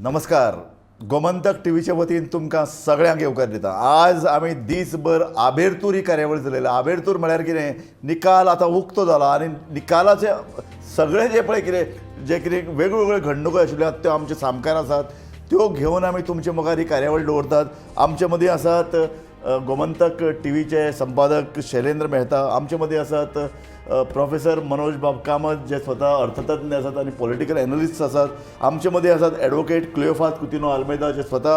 नमस्कार. गोमंतक टीव्हीच्या वतीन तुमकां सगळ्यांक येवकार दिता. आज आमी दीसभर आबेरतूर ही कार्यावळ चलयल्या. आबेरतूर म्हळ्यार कितें, निकाल आतां उक्तो जाला आनी निकालाचे सगळे जे पळय कितें जे कितें वेगवेगळ्यो घडणुको आशिल्ल्यो त्यो आमचे सामकार आसात, त्यो घेवन आमी तुमचे मुखार ही कार्यावळ दवरतात. आमचे मदीं आसात गोमंतक टीव्हीचे संपादक शैलेंद्र मेहता, आमचे मदीं आसात प्रोफेसर मनोज बाब कामत जे स्वता अर्थतज्ञ आसात आनी पॉलिटिकल एनलिस्ट आसात. आमचे मदीं आसात एडवोकेट क्लियोफात कुतिनो आल्मेदा जे स्वता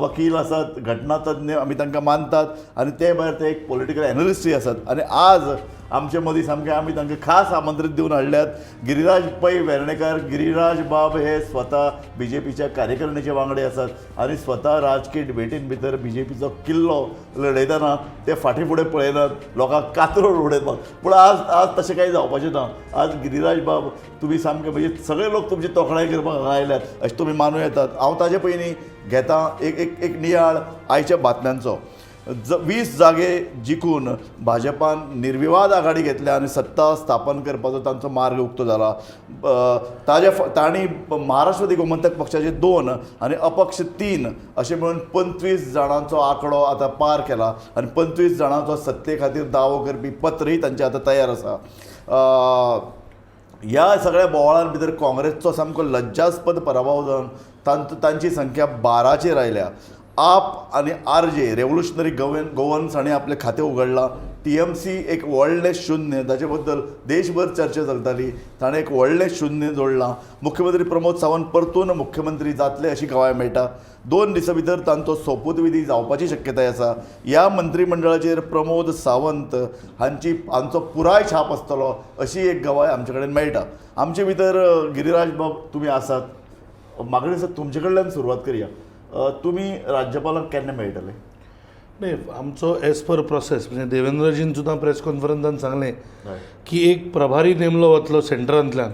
वकील आसात, घटनातज्ञ आमी तांकां मानतात आनी ते भायर ते एक पॉलिटिकल एनलिस्टूय आसात. आनी आज आमचे मदीं सामकें आमी तांकां खास आमंत्रीत दिवन हाडल्यात गिरिराज पै वेर्णेकर. गिरिराज बाब हे स्वता बीजेपीच्या कार्यकारिणीचे वांगडी आसात आनी स्वता राजकीय डिबेटीन भितर बीजेपीचो किल्लो लढयतना ते फाटीं फुडें पळयनात, लोकांक कातरून उडयतात. पूण आज आज तशें कांय जावपाचें ना. आज गिरिराज बाब तुमी सामके म्हणजे सगळे लोक तुमची तोखणाय करपाक हांगा आयल्यात अशें तुमी मानूं येतात. हांव ताजे पयलीं घेता एक एक एक नियाळ आयच्या बातम्यांचो. 20 जागे जिखून भाजपान निर्विवाद आघाडी घेतल्या आनी सत्ता स्थापन करपाचो तांचो मार्ग उक्तो जाला. ताजे तांणी महाराष्ट्रवादी गोमंतक पक्षाचे 2 आनी अपक्ष 3 अशें मेळून 25 जाणांचो आंकडो आतां पार केला आनी 25 जाणांचो सत्ते खातीर दावो करपी पत्रय तांचें आतां तयार आसा. ह्या सगळ्या बोवाळान भितर काँग्रेसचो सामको लज्जास्पद पराभव जावन तांची संख्या 12चेर आयल्या. आप आनी आर जे रेव्होल्युशनरी गोवन्स हांणी आपलें खातें उगडलां. टीएमसी एक व्हडलें शुन्य, ताचे बद्दल देशभर चर्चा चलताली, ताणें एक व्हडलें शुन्य जोडलां. मुख्यमंत्री प्रमोद सावंत परतून मुख्यमंत्री जातले अशी गवाय मेळटा. 2 दिसां भितर तांचो सोपूतविधी जावपाची शक्यताय आसा. ह्या मंत्रीमंडळाचेर प्रमोद सावंत हांचो पुराय छाप आसतलो अशी एक गवाय आमचे कडेन मेळटा. आमचे भितर गिरिराज बाब तुमी आसात, म्हाका दिसता तुमचे कडल्यान सुरवात करया. तुमी राज्यपालांक केन्ना मेळटले? नाही, आमचो एज पर प्रोसेस म्हणजे देवेंद्रजीन सुद्दां प्रेस कॉन्फरन्सान सांगलें की एक प्रभारी नेमलो वतलो सेंटरांतल्यान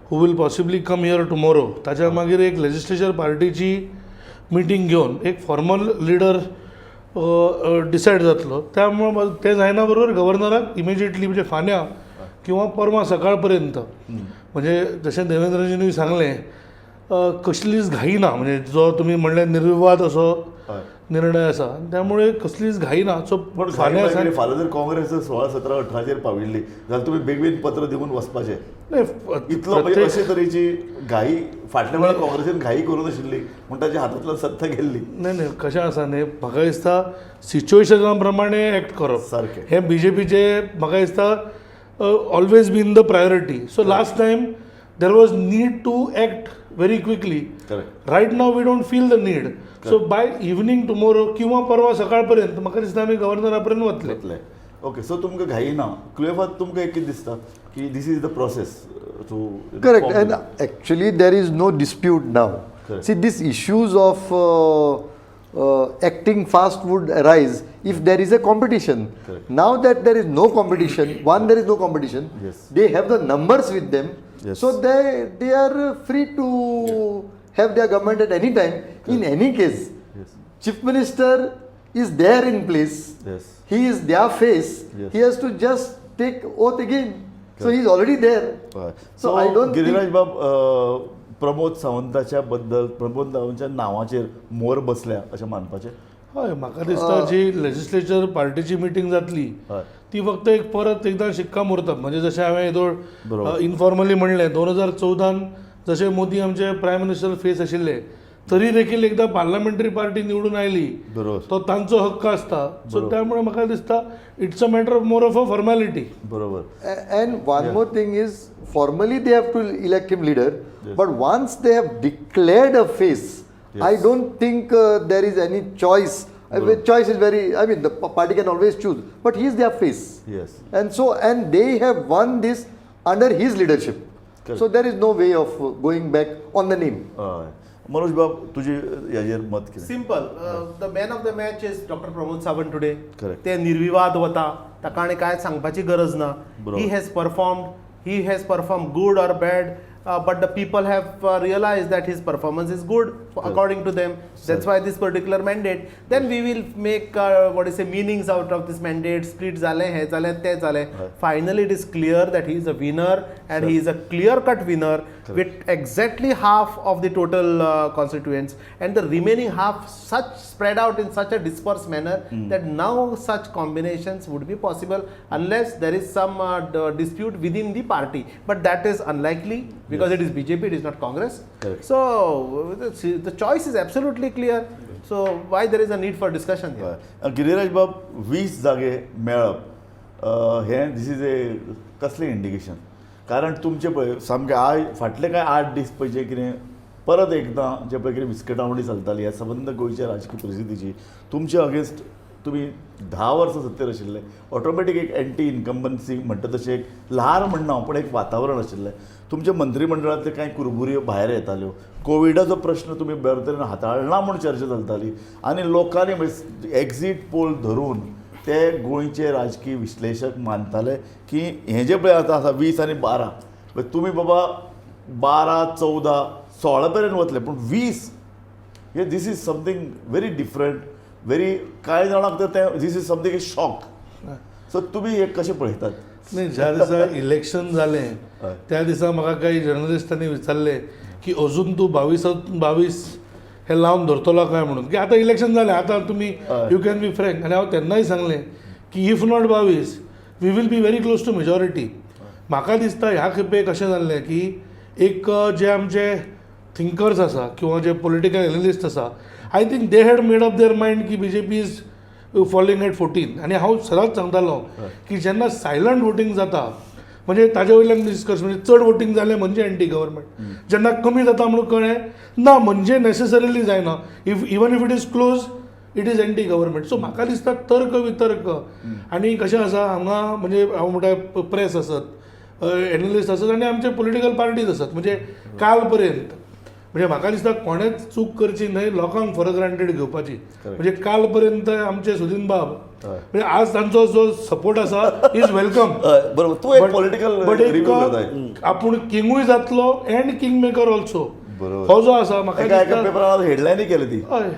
who will possibly come here tomorrow. ताच्या मागीर एक लेजिस्लेचर पार्टीची मिटींग घेवन एक फॉर्मल लिडर डिसायड जातलो. त्यामुळे तें जायना बरोबर गव्हर्नराक इमिजिएटली म्हणजे फाल्यां किंवा परवां सकाळ पर्यंत, म्हणजे जशें देवेंद्रजीनूय सांगलें, कसलीच घाई ना. म्हणजे जो तुमी म्हणलें निर्विवाद असो निर्णय आसा, त्यामुळे कसलीच घाई ना. सो पण फाल्यां फाल्यां फाल्यां जर काँग्रेस जर 16, 17, 18चेर पाविल्ली जाल्यार तुमी बेगीन पत्र दिवन वचपाचें? नाही. इतलो म्हणजे अशे तरेची घाई फाटल्या वेळार काँग्रेसीन घाई करूं नाशिल्ली म्हूण ताच्या हातांतल्यान सत्ता गेल्ली. नाही नाही, कशें आसा न्ही, म्हाका दिसता सिच्युएशना प्रमाणे एक्ट करप हें बीजेपीचे म्हाका दिसता always been the priority. So last time there was need to act very quickly. Right now we don't feel the need. So by evening tomorrow किंवा परवा सकाळपर्यंत म्हाका दिसता आमी गव्हर्नरा पर्यंत वतले. वतले. ओके, सो तुमकां घाई ना. क्लियोफात, तुमकां एक कितें दिसता की this is the process to Correct, and actually there is no dispute now. Correct. See, these issues of acting fast would arise if there is a competition. Correct. Now that there is no competition, one, there is no competition. They have the numbers with them, so they are free to have their government at any time. In any case, chief minister is there in place. He is their face. He has to just take oath again. So he is already there. So I don't think Giriraj बाब, प्रमोद सावंताच्या बद्दल, प्रमोद सावंताच्या नांवाचेर मोर बसल्या अशें मानपाचें? हय, म्हाका दिसता जी legislature पार्टीची meeting जातली ती फक्त एक परत एकदां शिक्का मोडतात. म्हणजे जशें हांवें येदोळ इनफॉर्मली म्हणलें, 2014न जशें मोदी आमचे प्रायम मिनिस्टर फेस आशिल्ले, तरी देखील एकदां पार्लमेंटरी पार्टी निवडून आयली, तो तांचो हक्क आसता. सो त्यामुळे म्हाका दिसता it's a matter of more of a formality. And one more thing is, formally they have to elect him leader, but once they have declared a face, I don't think there is any choice. I mean, choice is very, I mean, the party can always choose, but he is their face. And so, and they have won this under his leadership. Correct. So there is no way of going back on the name. हय. मनोज बाब, तुजें हेजेर मत कितें? Simple, the man of the match is Doctor Pramod Sawant today. ते निर्विवाद वता, ताका आनी कांय सांगपाची गरज ना. He has performed, he has perform good or bad, but the people have realize that his performance is good. According to them, that's why this particular mandate. Then we will make what is a meanings out of this mandate. Split जालें, हें जालें, तें जालें. Finally it is clear that he is a winner and he is a clear cut winner with exactly half of the total constituents, and the remaining half such spread out in such a dispersed manner that now such combinations would be possible unless there is some dispute within the party, but that is unlikely because it is BJP, it is not Congress. Correct. So the choice is absolutely clear. So why there is a need for discussion here? Giriraj बाब, 20 जागे मेळप हें this is a कसलें indication? कारण तुमचें पळय सामकें आयज फाटले कांय 8 दीस पळय जें कितें परत एकदां जें पळय कितें विस्कटावणी चलताली ह्या सबंद गोंयच्या राजकी परिस्थितीची, तुमचे अगेन्स्ट तुमी 10 वर्सां सत्तेर आशिल्ले, ऑटोमॅटीक एक एंटी इन्कम्बन्सी म्हणटा तशें एक ल्हार म्हणना पूण एक वातावरण आशिल्लें. तुमच्या मंत्रीमंडळांतले कांय कुरबुऱ्यो भायर येताल्यो, कोविडाचो प्रश्न तुमी बरे तरेन हाताळना म्हूण चर्चा चलताली आनी लोकांनी म्हणजे एक्झीट पोल धरून ते गोंयचे राजकी विश्लेशक मानताले की हें जें पळय आतां आसा 20 आनी 12, तुमी बाबा 12, 14, 16 मेरेन वतले, पूण 20 हे this is something very different, very कांय जाणांक तर तें this is something a shock. So तुमी हे कशें पळयतात? नाही, ज्या दिसा इलेक्शन जालें त्या दिसा म्हाका काही जर्नलिस्टांनी विचारलें की अजून तूं 22 हे लावन धरतलो काय म्हणून, की आतां इलेक्शन जालें, आतां तुमी you can be frank. आनी हांव तेन्नाय सांगलें की if not 22 we will be very close to majority. म्हाका दिसता ह्या खेपे कशें जाल्लें की एक जे आमचे थिंकर्स आसा किंवा जे पॉलिटिकल एनलिस्ट आसा, I think they had made up their mind की BJP is falling at 14. आनी हांव सदांच सांगतालो की जेन्ना सायलंट वोटींग जाता म्हणजे ताजे वयल्यान निश्कर्श म्हणजे चड वोटींग जालें म्हणजे एंटी गव्हर्मेंट, जेन्ना कमी जाता म्हणून कळ्ळें ना म्हणजे नॅसेसरीली जायना, if even if it is close it is anti government. So म्हाका दिसता तर्क वितर्क आनी कशें आसा हांगा, म्हणजे हांव म्हणटा प्रेस आसत, एनलिस्ट आसत आनी आमचे पॉलिटिकल पार्टीज आसत, म्हणजे काल पर्यंत म्हणजे म्हाका दिसता कोणेच चूक करची न्हय लोकांक फॉर ग्रांटेड घेवपाची. म्हणजे काल पर्यंत आमचे सुदीन बाब म्हणजे आज तांचो जो सपोर्ट आसा is welcome. बरोबर, तूं एक पॉलिटिकल बट एक आपूण किंगूय जातलो एंड किंग मेकर ऑल्सो, हो जो आसा म्हाका पेपरान हेडलायनी केली ती. हय,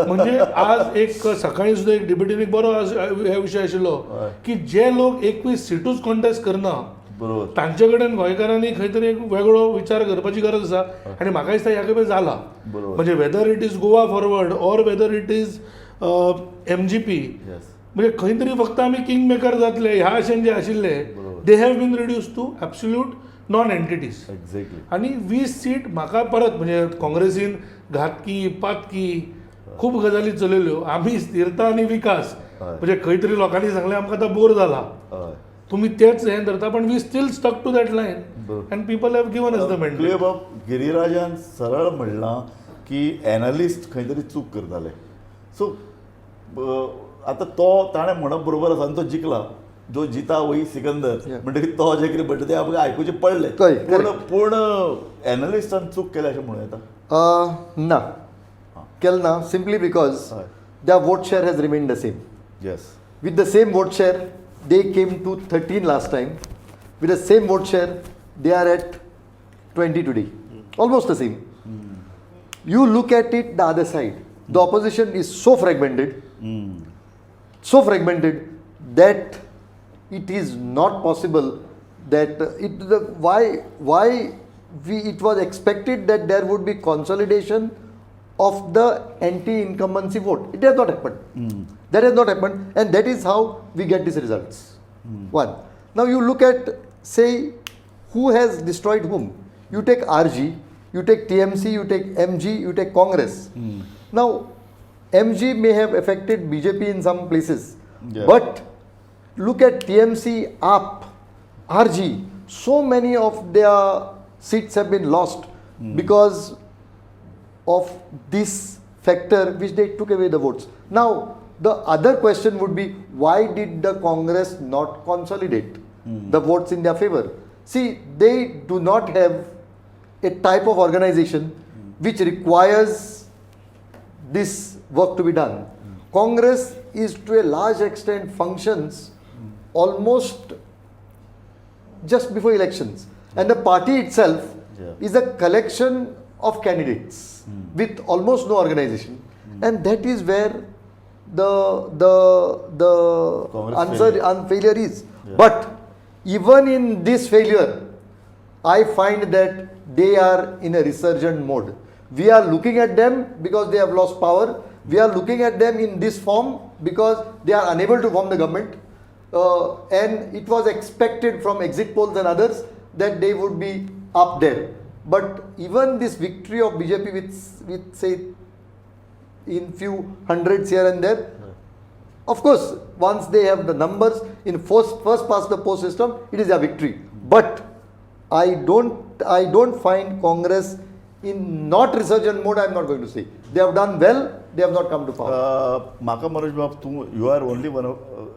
म्हणजे आज एक सकाळी सुद्दां एक डिबेटीन एक बरो हे विशय आशिल्लो की जे लोक 21 सिटूच कॉन्टेस्ट करना बरोबर तांचे कडेन गोंयकारांनी खंय तरी एक वेगळो विचार करपाची गरज आसा. आनी म्हाका दिसता ह्या खेपे जाला, म्हणजे whether it is Goa forward or whether it is MGP, म्हणजे खंय तरी फक्त आमी किंग मेकर जातले ह्या आशेन जे आशिल्ले they have been reduce to absolute non entities. Exactly. आनी 20 सीट म्हाका परत म्हणजे काँग्रेसीन घातकी पातकी खूब गजाली चलयल्यो, आमी स्थिरता आनी विकास म्हणजे खंय तरी लोकांनी सांगलें आमकां आतां बोर जाला, तुमी तेच हें धरता, पण we still stuck to that line and people have given us the mandate. Clear बाब, गिरिराजान सरळ म्हणलां की एनलिस्ट खंय तरी चूक करताले. सो आतां तो ताणें म्हणप बरोबर आसा आनी तो जिखला, जो जिता वही सिकंदर, म्हणटकीर तो जें कितें म्हणटा तें आमकां आयकुचें पडलें. पूण एनलिस्टान चूक केल्या अशें म्हणूं येता? ना, केलें ना, simply because the vote share has remained the same. Yes, with the same vote share they came to 13 last time. With the same vote share they are at 20 today, almost the same. You look at it the other side, the opposition is so fragmented, so fragmented that it is not possible that it the why we it was expected that there would be consolidation of the anti-incumbency vote. It has not happened. That has not happened, and that is how we get these results. One. Now you look at, say, who has destroyed whom. You take RG, you take TMC, you take MG, you take Congress. Now, MG may have affected BJP in some places, but look at TMC, AAP, RG. So many of their seats have been lost because of this factor which they took away the votes. Now, the other question would be, why did the Congress not consolidate the votes in their favor? See, they do not have a type of organization which requires this work to be done. Congress is to a large extent functions almost just before elections. And the party itself is a collection of candidates with almost no organization, and that is where the the the Congress answer failure. Failure is. But even in this failure, I find that they are in a resurgent mode. We are looking at them because they have lost power. We are looking at them in this form because they are unable to form the government. And it was expected from exit polls and others that they would be up there. But even this victory of BJP with say in few hundreds here and there, of course, once they have the numbers in first past the post system, it is a victory. But I don't find Congress in not resurgent mode. I am not going to say they have done well. They have not come to power. म्हाका मनोज बाब, तूं you are only one,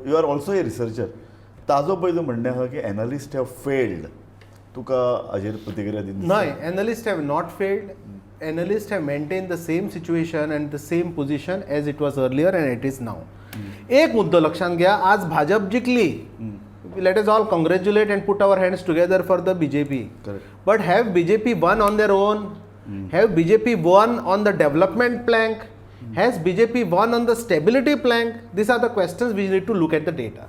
you are also a researcher. ताजो पयलो म्हणणें आहा की analyst have failed. तुका हाजेर प्रतिक्रिया दिवन. न्हय, analyst have not failed. Analyst have maintain the same situation and the same position as it was earlier and it is now. एक मुद्दो लक्षात घ्या, आज भाजप जिखली. Let us all congratulate and put our hands together for the BJP. Correct. But have BJP won on their own? Have BJP won on the development plank? Has BJP won on the stability plank? These are the questions we need to look at the data.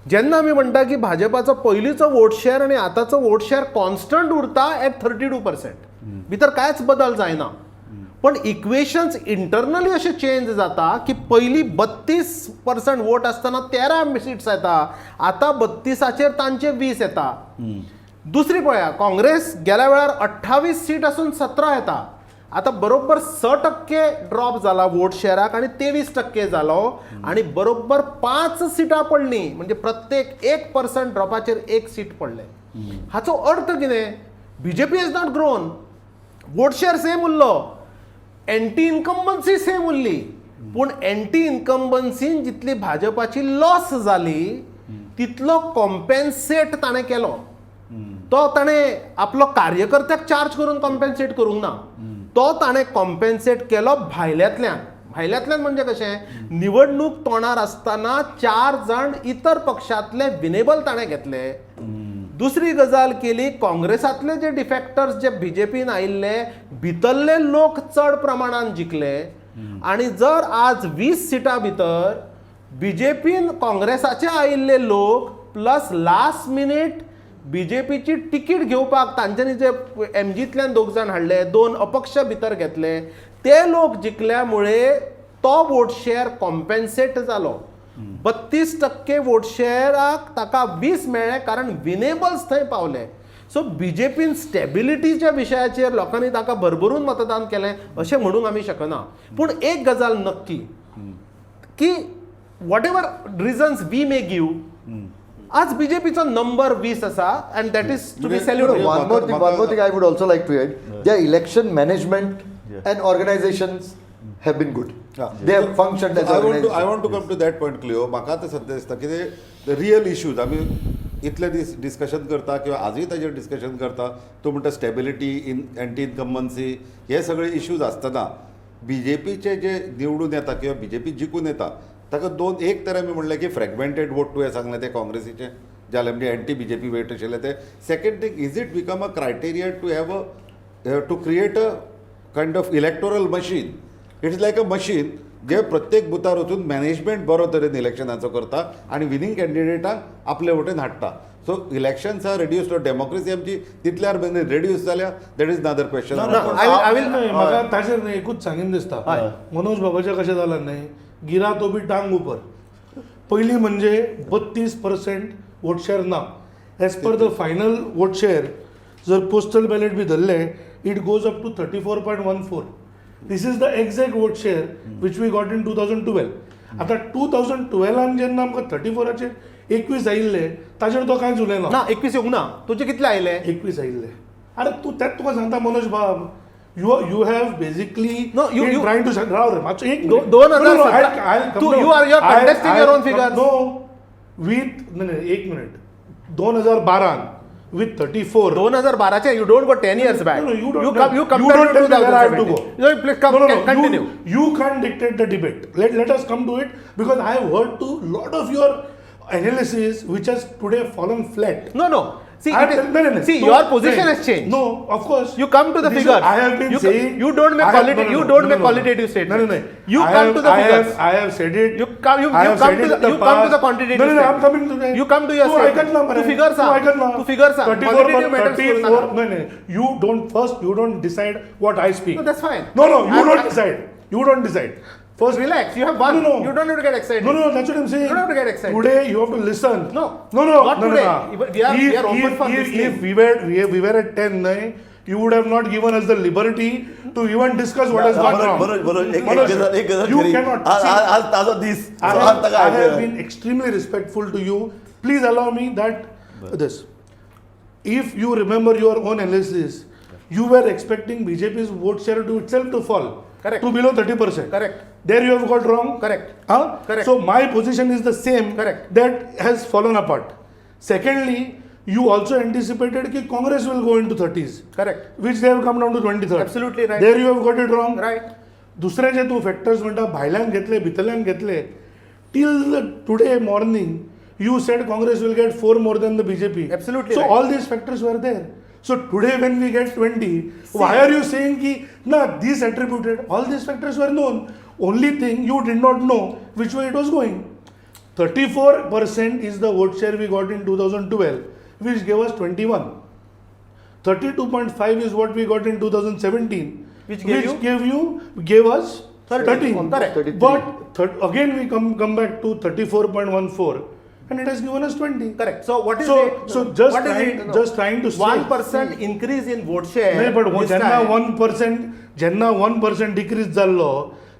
जेन्ना आमी म्हणटा की भाजपाचो पयलींचो vote share आनी आतांचो vote share constant उरता eight 32%, भितर कांयच बदल जायना, पण इक्वेशन्स इंटरनली अशें चेंज जाता की पयलीं 32% वोट आसतना 13 सिट्स येता, आतां 32चेर तांचे 20 येता. दुसरी पळया, काँग्रेस गेल्या वेळार 28 सीट आसून 17 येता, आतां बरोबर 6% ड्रॉप जाला वोट शेअराक आनी 23% जालो आनी बरोबर पांच सिटां पडलीं, म्हणजे प्रत्येक 1% ड्रॉपाचेर एक सीट पडलें. हाचो अर्थ कितें? BJP has not grown. Vote share same उरलो, एंटी इन्कम्बन्सी सेम उरली, पूण एंटी इन्कम्बन्सीन जितली भाजपाची लॉस जाली तितलो कॉम्पेन्सेट ताणें केलो. तो ताणें आपलो कार्यकर्त्याक चार्ज करून कॉम्पेन्सेट करूंक ना, तो ताणें कॉम्पेन्सेट केलो भायल्यांतल्यान. भायल्यांतल्यान म्हणजे कशें? निवडणूक तोंडार आसतना चार जाण इतर पक्षांतले विनेबल ताणें घेतले. दुसरी गजाल केली, काँग्रेसांतले जे डिफेक्टर्स जे बीजेपीन आयिल्ले, भितरले लोक चड प्रमाणान जिखले. आनी जर आज 20 सिटां भितर बीजेपीन काँग्रेसाचे आयिल्ले लोक प्लस लास्ट मिनीट बीजेपीची तिकीट घेवपाक तांच्यांनी जे एमजींतल्यान दोग जाण हाडले, दोन अपक्ष भितर घेतले, ते लोक जिखल्या मुळे तो वोट शेअर कॉम्पेन्सेट जालो. 32% वोट शेअराक ताका 20 मेळ्ळे कारण विनेबल्स थंय पावले. सो बीजेपीन स्टेबिलिटीच्या विशयाचेर लोकांनी ताका भरभरून मतदान केलें अशें म्हणूंक आमी शकना. पूण एक गजाल नक्की की whatever reasons we may give, आज बीजेपीचो नंबर 20 आसा and that is to be saluted. One more thing I would also like to add: their election management and organizations have been good. They have functioned as I want to I organizations. Want to come to that point, Cleo. म्हाका आतां सद्या दिसता कितें the real issues, आमी इतले दीस discussion करता किंवा आजूय ताजेर डिस्कशन करता. तूं म्हणटा स्टेबिलिटी इन एंटी इनकम्बन्सी, हे सगळे इश्यूज आसतना बी जे पीचे जे निवडून येता किंवा बी जे पी जिखून येता, ताका दोन एक तर आमी म्हणलें की फ्रेगमेंटेड वोट, तुवें सांगलें तें काँग्रेसीचें जालें, म्हणजे एंटी बी जे पी वेट आशिल्लें तें. Second thing, is it become a criteria to have a to create a kind of electoral machine? It's like a machine जे प्रत्येक बुथार वचून मॅनेजमेंट बरो तरेन इलेक्शनाचो करता आनी विनींग कॅन्डिडेटाक आपले वटेन हाडटा. So elections are reduce, democracy आमची तितल्यार मेरेन रेड्यूस जाल्या, that is another question. I will- न्हय, म्हाका ताचेर न्हय एकूच सांगीन दिसता. मनोज बाबाचें कशें जालां न्हय, गिरा तो बी टांग उपर. पयलीं म्हणजे 32% वोट शेअर ना. As per the final vote share जर पोस्टल बॅलेट बी धरले, it goes up to 34.14. This is the exact vote share which we got in 2012. आतां 2012न जेन्ना आमकां 34चेर 21 आयिल्ले, ताजेर तो कांयच उलयना. ना, 21 येवंक ना. तुजे कितले आयले? 21 आयिल्ले. अरे तूं तेच तुका सांगता मनोज बाब, you have basically No, you- trying to राव रे मातसो एक minute. दोन हजार No, no, सतरा- I'll come down. You are contesting your own figures. No, with नाही, एक मिनिट, 2012न विथ 34. 2012चे, you don't go 10 years back. No, no, you don't. You come, you you compare don't to tell me where I have to go. 2017. Please come, No, no, no. Continue. You can't dictate the debate. Let us come to it because I have heard to lot of your analysis which has today fallen flat. No, no. See, I it is- नाही, नाही, नाही. see, your position has changed. No, of course. You come to the This is- figures. I have been saying You don't make I have- quality- no, no, you no, don't no, make no, no. qualitative statements. No, no, no. You I come have- to the I have- figures. I have said it. You come- I you have come said to it the- in the you come to the past. quantitative No, no, no, I'm statement. coming to that. You come to your तू statement. ऐकत ना मरे. तू figures तू सांग. ऐकत ना. तू figures सांग. 34 Quantitative matters 34 करू नका. नाही, नाही. You don't first, you don't decide what I speak. No, that's fine. No, no, you don't I'm- decide. You don't decide. First, Relax. You have won. No, no. You don't have to get excited. No, no, that's what I'm saying. You don't have to get excited. Today you have to listen. No. No, no, Not no, today. No, no. Even we are open for listening. If we were at 10, nahi, you would have not given us the liberty to even discuss what has gone बरोबर wrong. बरोबर बरोबर. एक Manoj, गजाल, एक गजाल you खरी. cannot. आज See, आज आज ताजो दीस. I So आज have, ताका I have आयकया. been extremely respectful to you. Please allow me that this. If you remember your own analysis, you were expecting BJP's vote share to itself to fall. Correct. To below 30%. Correct. There you have got wrong. Correct. Huh? Correct. So my position is the same. Correct. That has fallen apart. Secondly, you also anticipated that Congress will go into 30s. Correct. Which they have come down to 23rd. Absolutely right. There you have got it wrong. Right. दुसरे जे तू factors म्हणटा भायल्यान घेतले भितरल्यान घेतले till today morning you said Congress will get 4 more than the BJP. Absolutely So right. All these factors were there. So today when we get 20, why are you saying की ना this attributed? All these factors were known. Only thing you did not know which way it was going. 34% is the vote share we got in 2012, which gave us 21. 32.5 is what we got in 2017, Which gave you? Gave us 13. 13. Correct. 33. But again we come back to 34.14, and it has given us 20. Correct. So what is So it? so just what is trying, it? just trying to say 1% increase in vote share. नाही पण this जेन्ना time- 1% जेन्ना 1% decrease जाल्लो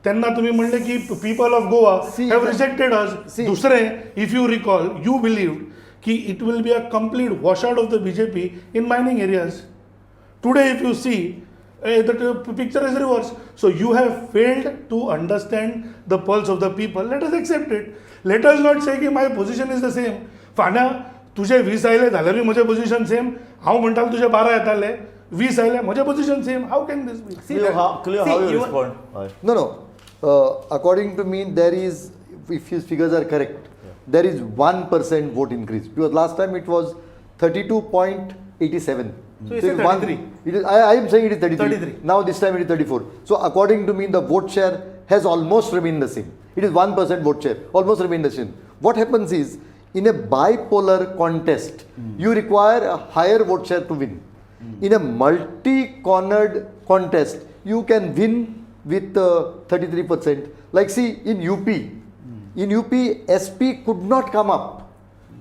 तेन्ना तुमी म्हणले की people of Goa See, have rejected us. See. दुसरें, if you recall, you believe की it will be a complete wash out of the BJP in mining areas. Today if you see, the picture is reverse. So you have failed to understand the pulse of the people. Let us accept it. Let us not say की my position is the same. फाल्यां तुजे 20 आयले जाल्यारूय म्हजें position same, हांव म्हणटालो तुजे 12 येताले, 20 आयले म्हजें position same. How can this be? See, Cleo, that- Cleo, see, how you even- respond? हय. No, no. According to me, there is, if his figures are correct, there is 1% vote increase. Because last time it was 32.87. So you say it is 33. It is, I am saying it is 33. 33. Now this time it is 34. So according to me, the vote share has almost remained the same. It is 1% vote share, almost remained the same. What happens is, in a bipolar contest, you require a higher vote share to win. In a multi-cornered contest, you can win with 33%. Like see, in UP, in UP, SP could not come up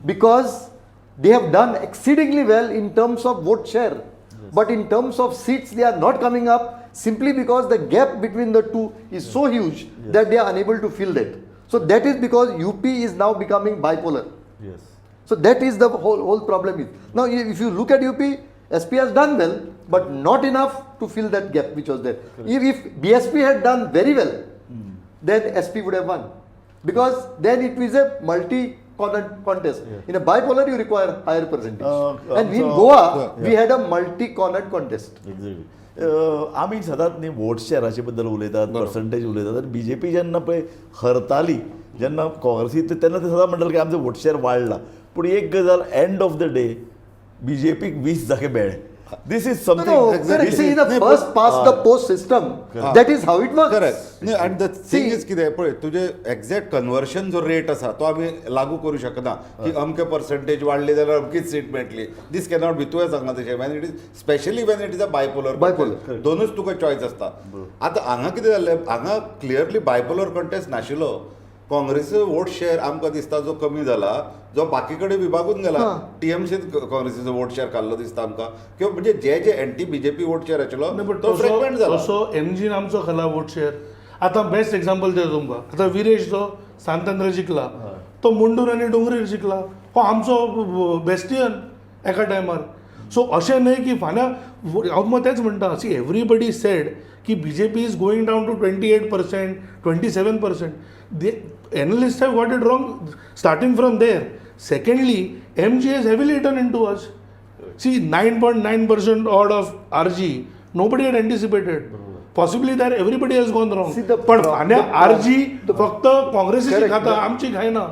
because they have done exceedingly well in terms of vote share. Yes. But in terms of seats, they are not coming up simply because the gap between the two is so huge that they are unable to fill that. So that is because UP is now becoming bipolar. Yes. So that is the whole problem is. Now if you look at UP, SP has done well, but not enough to fill that gap which was there. If BSP had done very well, then SP would have won. Because then it is a multi-cornered contest. In a bipolar, you require higher percentage. And in so- Goa, we had a multi-cornered contest. Exactly. आमी सदांच न्ही vote शेराचे बद्दल उलयतात, percentage उलयतात आनी बी J P जेन्ना पळय हरताली, जेन्ना काँग्रेसी तेन्ना ते सदां म्हणटाले की आमचो वोट शेर वाडला. पूण एक गजाल, end of the day B J पीक 20 जागे मेळ्ळे. This is No, no, something. correct. See, in the first past the post system, that is how it works. Correct. न्ही, आनी the thing See- is कितें पळय, तुजें एग्जॅक्ट कन्वर्शन जो rate आसा तो आमी लागू करूं शकना की अमके पर्संटेज वाडली जाल्यार अमकीच सीट मेळटली. दीस कॅनॉट बी. तुवें सांगलां तशें, when it is specially when it is a bipolar Bipolar. दोनूच तुका चॉयस आसता. आतां हांगा कितें जालें, हांगा क्लियरली बायपोलर कंटेस्ट नाशिल्लो. काँग्रेसीचो वोट शेअर आमकां दिसता जो कमी जाला, जो बाकी कडेन विभागून गेला. टीएमसीन काँग्रेसीचो वोट शेअर काडलो दिसता आमकां, किंवा म्हणजे जे जे anti BJP vote share आशिल्लो पण तो फ्रेगमेंट जाला. तसो एमजीन आमचो खाला वोट शेअर. आतां बेस्ट एग्जाम्पल दिता तुमकां. आतां विरेश जो सांतांद्र जिखला, तो मुंडूर आनी डोंगरीर जिखला, हो आमचो बेस्टियन एका टायमार. सो अशें न्हय की फाल्यां हांव तुमकां तेंच म्हणटा, सी एवरीबडी सेड की BJP is going down to 28%, 27%. They analyst have got it wrong starting from there. Secondly, MG has heavily eaten into us. See, 9.9% odd of RG, nobody had anticipated. Possibly there everybody has gone wrong. See, the पण फाल्यां RG फक्त काँग्रेसीची Correct. खाता, आमची खायना.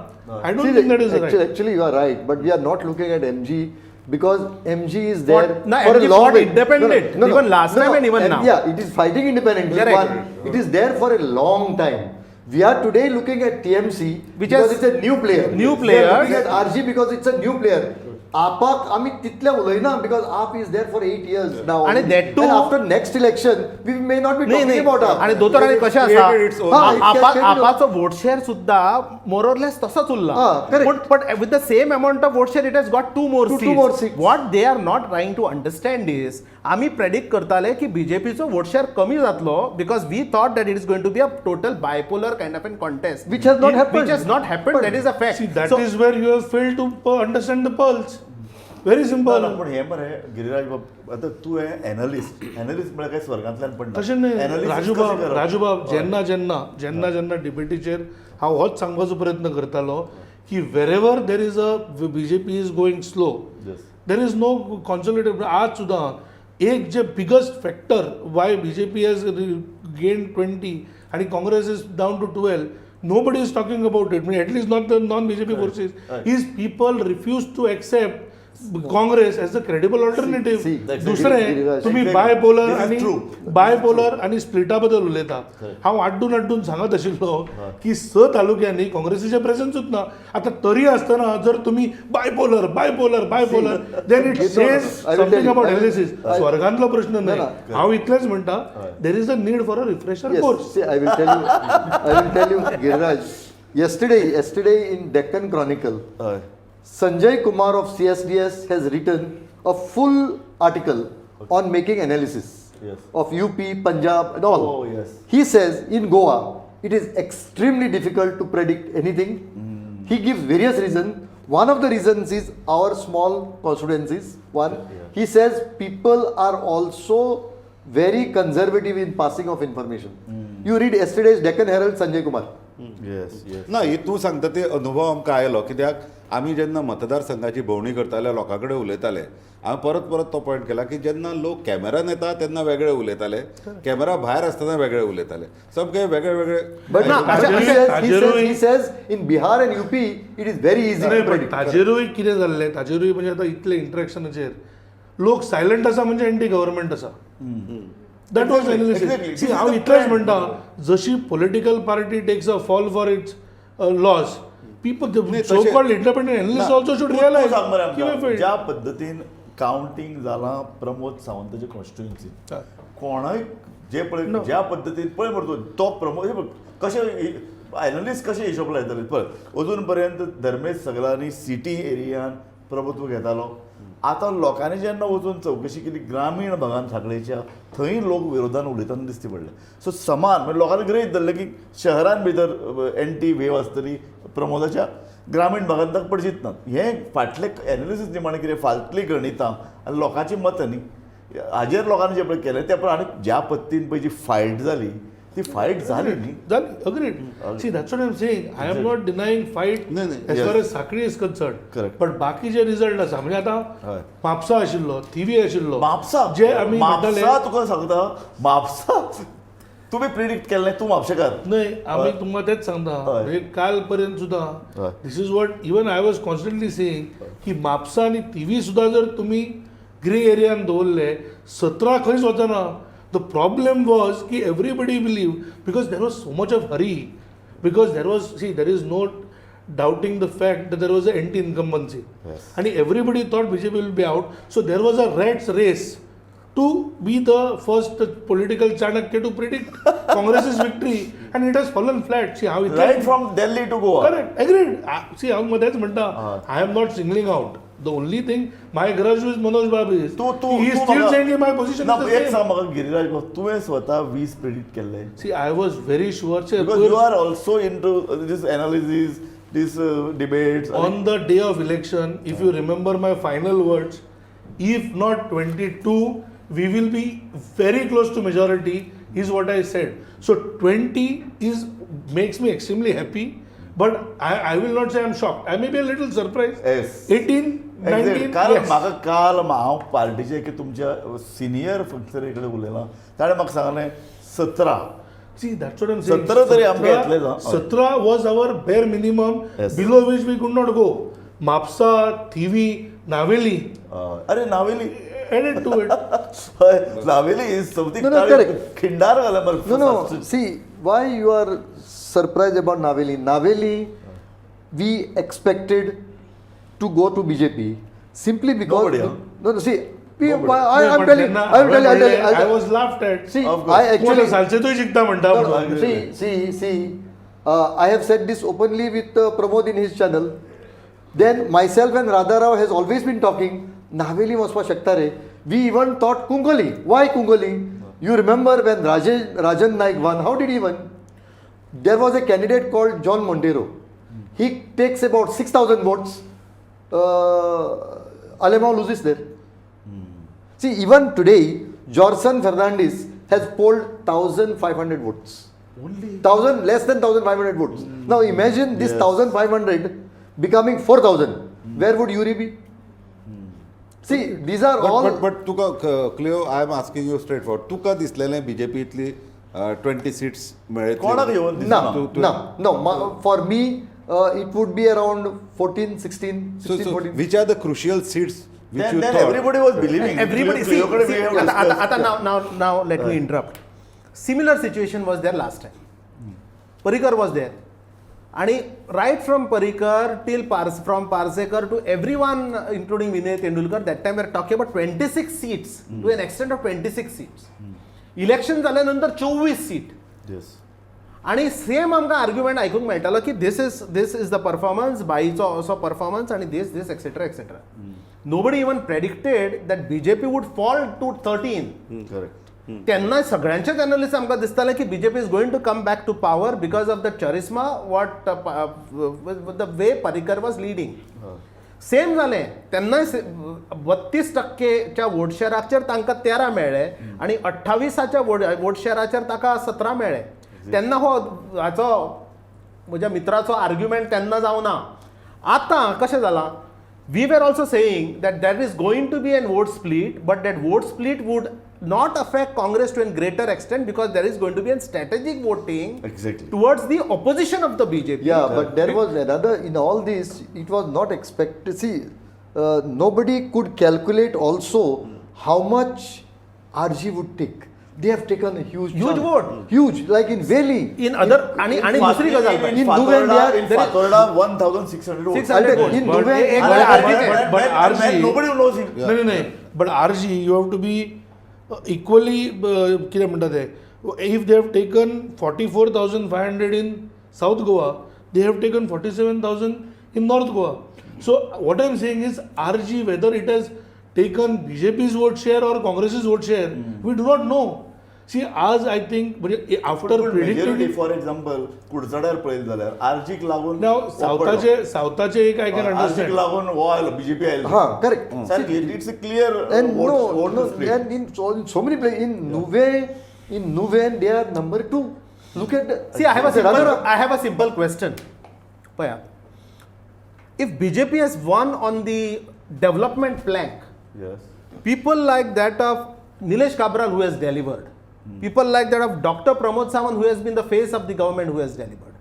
I don't See, think that is right. Actually, you are right, but we are not looking at MG. Because MG is there No, for MG a long fought way. independent, even last time and even now. Yeah, it is fighting independently. Correct. One, it is there for a long time. We are today looking at TMC Which because has it's a new player. new We player. are looking at RG because it's a new player. आपाक आमी तितले उलयना because AAP is there for 8 years now. आणि that too- And after next election, we may not be नाही talking about नाही AAP. आणि दोतोर आणि कशें आसा Created its own. हा, it can create आपाचो vote share सुद्दां मोरलेस तसोच उरला हा, correct. पण but with the same amount of vote share it has got two more Two more seats. What they are not trying to understand is आमी predict करताले की बीजेपीचो vote share कमी जातलो because we thought that it is going to be a total bipolar kind of an contest Which has not happened. Which has not happen that is a fact. See, that is where you have failed to understand the pulse. Very simple. ना, पण हे मरे गिरिराज बाब, आतां तूं हें analyst, analyst म्हळ्यार काय स्वर्गांतल्यान पडना. तशें न्हय Analysis राजूबाब. कशें करप? राजूबाब, जेन्ना जेन्ना जेन्ना जेन्ना डिबेटीचेर हांव होच सांगपाचो प्रयत्न करतालो की wherever there is a BJP is going slow, there is no consolidated. आज सुद्दां एक जे biggest factor why BJP has gain 20 आणि Congress is down to 12, nobody is talking about it, म्हणजे at least not the non BJP forces, is people refuse to accept Congress as a credible alternative. See, दुसरें Giriraj, तुम्ही Exactly. Bipolar This is आणि true. Bipolar आणि स्प्लिटा बद्दल उलयता. हांव आड्डून आड्डून सांगत आशिल्लो की स तालुक्यांनी काँग्रेसीचें प्रेझन्सूच ना. आतां तरी आसतना जर तुमी bipolar, bipolar, bipolar, then it No, no, says I will tell something you. About I will- analysis. स्वर्गांतलो प्रश्न न्हय. ना. हांव इतलेंच म्हणटा, there is a need for a refresher Yes, course. see, I will tell you, I will tell you, Giriraj. Yesterday in Deccan Chronicle, हय. Sanjay Kumar of CSDS has written a full article on making analysis of UP, Punjab, and all. Oh, yes. He says in Goa, it is extremely difficult to predict anything. He gives various reasons. One of the reasons is our small constituencies. One, he says people are also very conservative in passing of information. You read yesterday's Deccan Herald, Sanjay Kumar. Yes yes ना, ही तूं सांगता ते अनुभव आमकां आयलो, कित्याक आमी जेन्ना मतदारसंघाची भोंवडी करताले, लोकां कडेन उलयताले, हांवें परत परत तो पॉयंट केला की जेन्ना लोक कॅमेरान येता तेन्ना वेगळे उलयताले, कॅमेरा भायर आसतना वेगळे उलयताले, सामके वेगळे वेगळे. But ना, he says, he says, ताजेरूय- he says in Bihar and UP, it is very easy नाही, to पण predict. ताजेरूय कितें जाल्लें, ताजेरूय म्हणजे आतां इतले इंटरेक्शनाचेर लोक सायलंट आसा म्हणजे एंटी गव्हर्मेंट आसा. That was analysis. See, हांव इतलेंच म्हणटा, जशी political party takes a fall for its loss, people, so called independent analyst also should realise. सांग मरे आमकां, ज्या पद्दतीन कावंटींग जालां प्रमोद सावंताच्या कॉन्स्टिट्युएन्सीन, कोणाय जे पळय ज्या पद्दतीन पळय मरे तूं तो प्रमोद हे पळय, कशें एनलिस्ट कशें हिशोब लायतले पळय. अजून पर्यंत धर्मेश सगळ्यांनी सिटी एरियान प्रभुत्व घेतालो. आतां लोकांनी जेन्ना वचून चवकशी केली ग्रामीण भागान सांखळेच्या, थंय लोक विरोधान उलयतना दिसती पडले. सो समान म्हणजे लोकांनी गृहीत धरलें की शहरान भितर एंटी वेव आसतली प्रमोदाच्या, ग्रामीण भागांत ताका पडचीत ना. हें फाटलें एनालिसीस निमाणें कितें फाटलीं गणितां आनी लोकांची मतां न्ही हाजेर लोकांनी जें पळय केलें तें पळय. आनी ज्या पद्दतीन पळय जी फायट जाली ती फायट जाली न्ही. जाली, agreed. See, that's what I am saying, I am not denying fight नाही, नाही. As far as Sanquelim is concern. Correct. पण बाकीचे रिजल्ट आसा म्हणजे आतां हय. म्हापसा आशिल्लो, थिवी आशिल्लो, म्हापसा जे आमी म्हणटाले म्हापसा तुका सांगता, म्हापसा तुमी प्रिडिक्ट केल्लें, तूं म्हापशेकार. न्हय, आमी तुमकां तेच सांगता. हय. म्हणजे काल पर्यंत सुद्दां हय. This is what even I was constantly saying की म्हापसा आनी थिवी सुद्दां जर तुमी ग्रे एरियान दवरले, 17 खंयच वचना. The problem was की everybody believe because there was so much of hurry, because there was, see, there is no doubting the fact that there was a anti incumbency आणि everybody thought BJP will be out, so there was a rat's race to be the first political Chanakya to predict Congress's victory, and it has fallen flat. See how it right from Delhi to Goa. Correct, agreed. See, हांव तेच म्हणटा, I am not singling out. The only thing my grudge with Manoj Bab is तूं तूं he is तूं still म्हाका- saying my position ना, is the एक same. सांग म्हाका गिरिराज बाब, तुवें स्वता 20 प्रिडिक्ट केल्लें? See, I was very sure. See, because you are also into this analysis, this debates. On the day of election, if you remember my final words, if not 22, we will be very close to majority, is what I said. So 20 is makes me extremely happy, but I will not say I'm shocked. I may be a little surprised. Yes. 18, 19, कारण yes. म्हाका काल हांव पार्टीचे की तुमच्या senior functionary कडेन उलयलां, ताणें म्हाका सांगलें 17. See, that's what I'm saying. 17 तरी आमकां येतलें ना. 17 was our bare minimum, Yes. below which we could not go. Mapusa, Thivim, Navelim. अरे नावेली. Added to it. हय, Navelim is something. No, no, correct. Khindar घाला मरे. No, no. See, why you are surprised about Naveli? Naveli, we expected to go to BJP simply because. Nobody, huh? No, no. See, we, Nobody. I, I'm telling. I'm telling. I'm telling. I was laughed at. See, Of course. I actually. सालसेतोय जिंकता म्हणटा. No, no, see, see, see. I have said this openly with Pramod in his channel. Then myself and Radha Rao has always been talking. Naveli वचपाक शकता रे. We even thought Cuncolim. Why Cuncolim? You remember when Rajan Naik won? How did he won? There was a candidate called John Montero. He takes about 6,000 votes. Alemao loses there. See, even today, Jorson Fernandez has polled 1,500 votes. Only? 1,000, less than 1,500 votes. Now imagine this 1,500 becoming 4,000. Where would Yuri be? See, these are all. But तुका Cleo, I am asking you straight forward, तुका दिसलेलें बीजेपीतली 20 seats मेळटली? कोणाक येवन दिसना? No, no, no. For me, it would be around 14, 16, 16, so 14. Which are the crucial seats which Then, you then thought? everybody was believing. Everybody, see, Cleo कडे see, we have आता, आता, discussed. आता now let me interrupt. Similar situation was there last time. Parrikar was there. आणि right from Parrikar till from Parsekar to everyone including Vinay Tendulkar, that time we're talking about 26 seats, to an extent of 26 seats. Election जाल्यानंतर 24 seat. आणि same आमकां argument आयकूंक मेळटालो की this is the performance, बाईचो असो performance आनी this this etcetera etcetera. Nobody even predicted that BJP would fall to 13. Correct. तेन्ना सगळ्यांचेच analyst आमकां दिसतालें की BJP is going to come back to power because of the charisma, what the way Parrikar was leading. Same जालें तेन्नाय, 32 टक्केच्या vote शेराचेर तांकां 13 मेळ्ळे आनी 28च्या वोट शेराचेर ताका 17 मेळ्ळे. तेन्ना हो हाचो म्हज्या मित्राचो आर्ग्युमेंट तेन्ना जावना. आतां कशें जालां, we were also saying that there is going to be an vote split, but that vote split would not affect Congress to a greater extent because there is going to be a strategic voting towards the opposition of the BJP. Yeah, but there was another, in all this, it was not expected. See, nobody could calculate also how much RG would take. They have taken a huge Huge chunk. Vote. Huge, like in Veli. In other, आणि आणि दुसरी गजाल In In Nuvem, Fatorda, they are- in Fatorda, 1,600 votes. 600 I'll tell you, votes. in But- Nuvem, एक And- वेळा and- RG and- but and- RG and nobody knows him. नाही, नाही, नाही, but RG, you have to be equally, कितें म्हणटा ते, if they have taken 44,500 in South Goa, they have taken 47,000 in North Goa. So what I am saying is, RG, whether it has taken BJP's vote share or Congress's vote share, we do not know. See, आज I think म्हणजे after majority, for example, कुडचड्यार पळयत जाल्यार आरजीक लागून सावथाचे सावथाचे एक I can आरजीक understand. लागून हो आयलो, BJP आयलो. हा, correct. सारकी, it's clear. And no, no, and in so many places, in Nuvem, they are number two. Look at the, See, Radha Rao. I have a simple question. पळया, if BJP has won on the development plank, people like that of Nilesh Cabral who has delivered, people like that of Dr. Pramod Sawant who has been the face of the government who has delivered.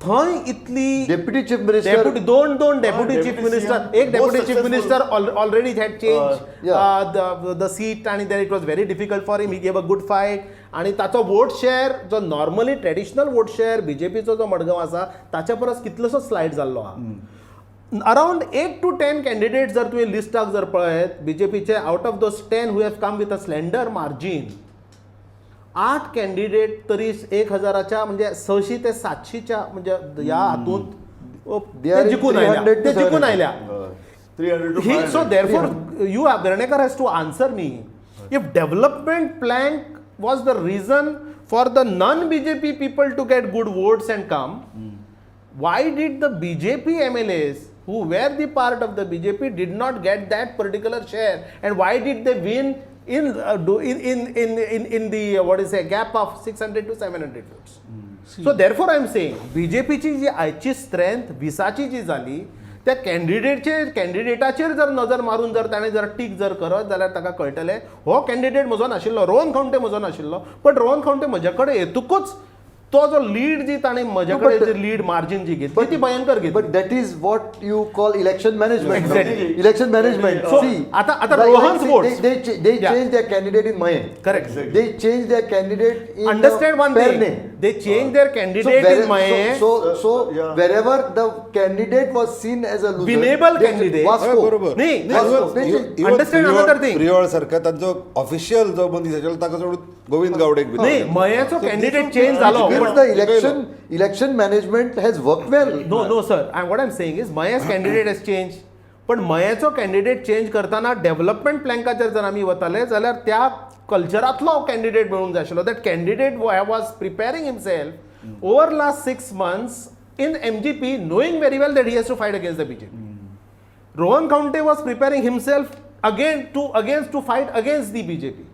थंय इतली Deputy Chief Minister. Deputy, दोन दोन deputy deputy chief minister, CM, एक deputy most chief successful. Minister already had change Yeah. The seat आणि then it was very difficult for him. He gave a good fight आणि ताचो vote share जो normally traditional vote share बीजेपीचो जो मडगांव आसा ताच्या परस कितलोसो slide जाल्लो आहा. Around 8 to 10 candidate जर तुवें लिस्टाक जर पळयत बीजेपीचे, out of those 10 who have come with a slender margin, आठ कॅन्डिडेट तरी 1,000च्या म्हणजे 600 ते 700च्या म्हणजे ह्या हातूंत They are ते in जिखून आयल्या, 300 to ते जिखून 700. आयल्या. 300 to He, so 500. therefore, you, Vernekar, has to answer me. If development plank was the reason for the non-BJP people to get good votes and come, why did the BJP MLAs who were the part of the BJP did not get that particular share, and why did they win in do in the what is a gap of 600 to 700 votes? So therefore I am saying, बीजेपीची जी आयची strength 20ची जी जाली, त्या कॅन्डिडेटचे कॅन्डिडेटाचेर जर नजर मारून जर ताणें जर टीक जर करत जाल्यार ताका कळटलें, हो कॅन्डिडेट म्हजो नाशिल्लो, रोहन खंवटे म्हजो नाशिल्लो, पण रोहन खंवटे म्हजे कडेन येतकूच तो जो लीड जी ताणें म्हजे कडेन जी लीड मार्जीन जी घेतली ती भयंकर घेतली. But that is what you call election management. Exactly. Election management. So, see, आता like, Rohan's see, votes. They Yeah. changed their candidate in Mahe. Correct. They changed their candidate in Understand one thing. Pernem. They changed their candidate in Mahe. So wherever the candidate was seen as a loser, Winnable candidate. Vasco. बरोबर. नाही, Vasco. They changed. Understand another thing. Priol सारखा तांचो official जो मनीस आशिल्लो ताका सोडून गोविंद गावडेक बी नाही, मयेचो कॅन्डिडेट चेंज जालो. Means the election management has worked well. No no sir, I what I am saying is Maya's candidate has change, पण मयेचो कॅन्डिडेट चेंज करतना डेव्हलपमेंट प्लँकाचेर जर आमी वताले जाल्यार त्या कल्चरांतलो कॅन्डिडेट मेळूंक जाय आशिल्लो. That candidate was preparing himself over last 6 months in MGP, knowing very well that he has to fight against the BJP. Rohan Khaunte was preparing himself again to fight against the BJP.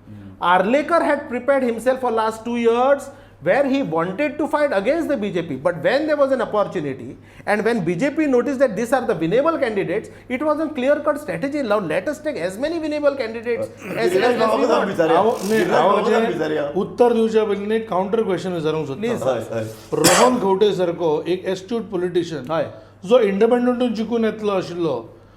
Arlekar had prepared himself for last 2 years where he wanted to fight against the BJP. But when there was an opportunity and when BJP noticed that these are the winnable candidates, it was a clear-cut strategy. Now let us take as many winnable candidates as we want. हांव उत्तर दिवच्या पयलीं एक counter question विचारूंक सोदता. रोहन खंवटे सारको एक astute politician जो इंडिपेंडंटून जिखून येतलो आशिल्लो,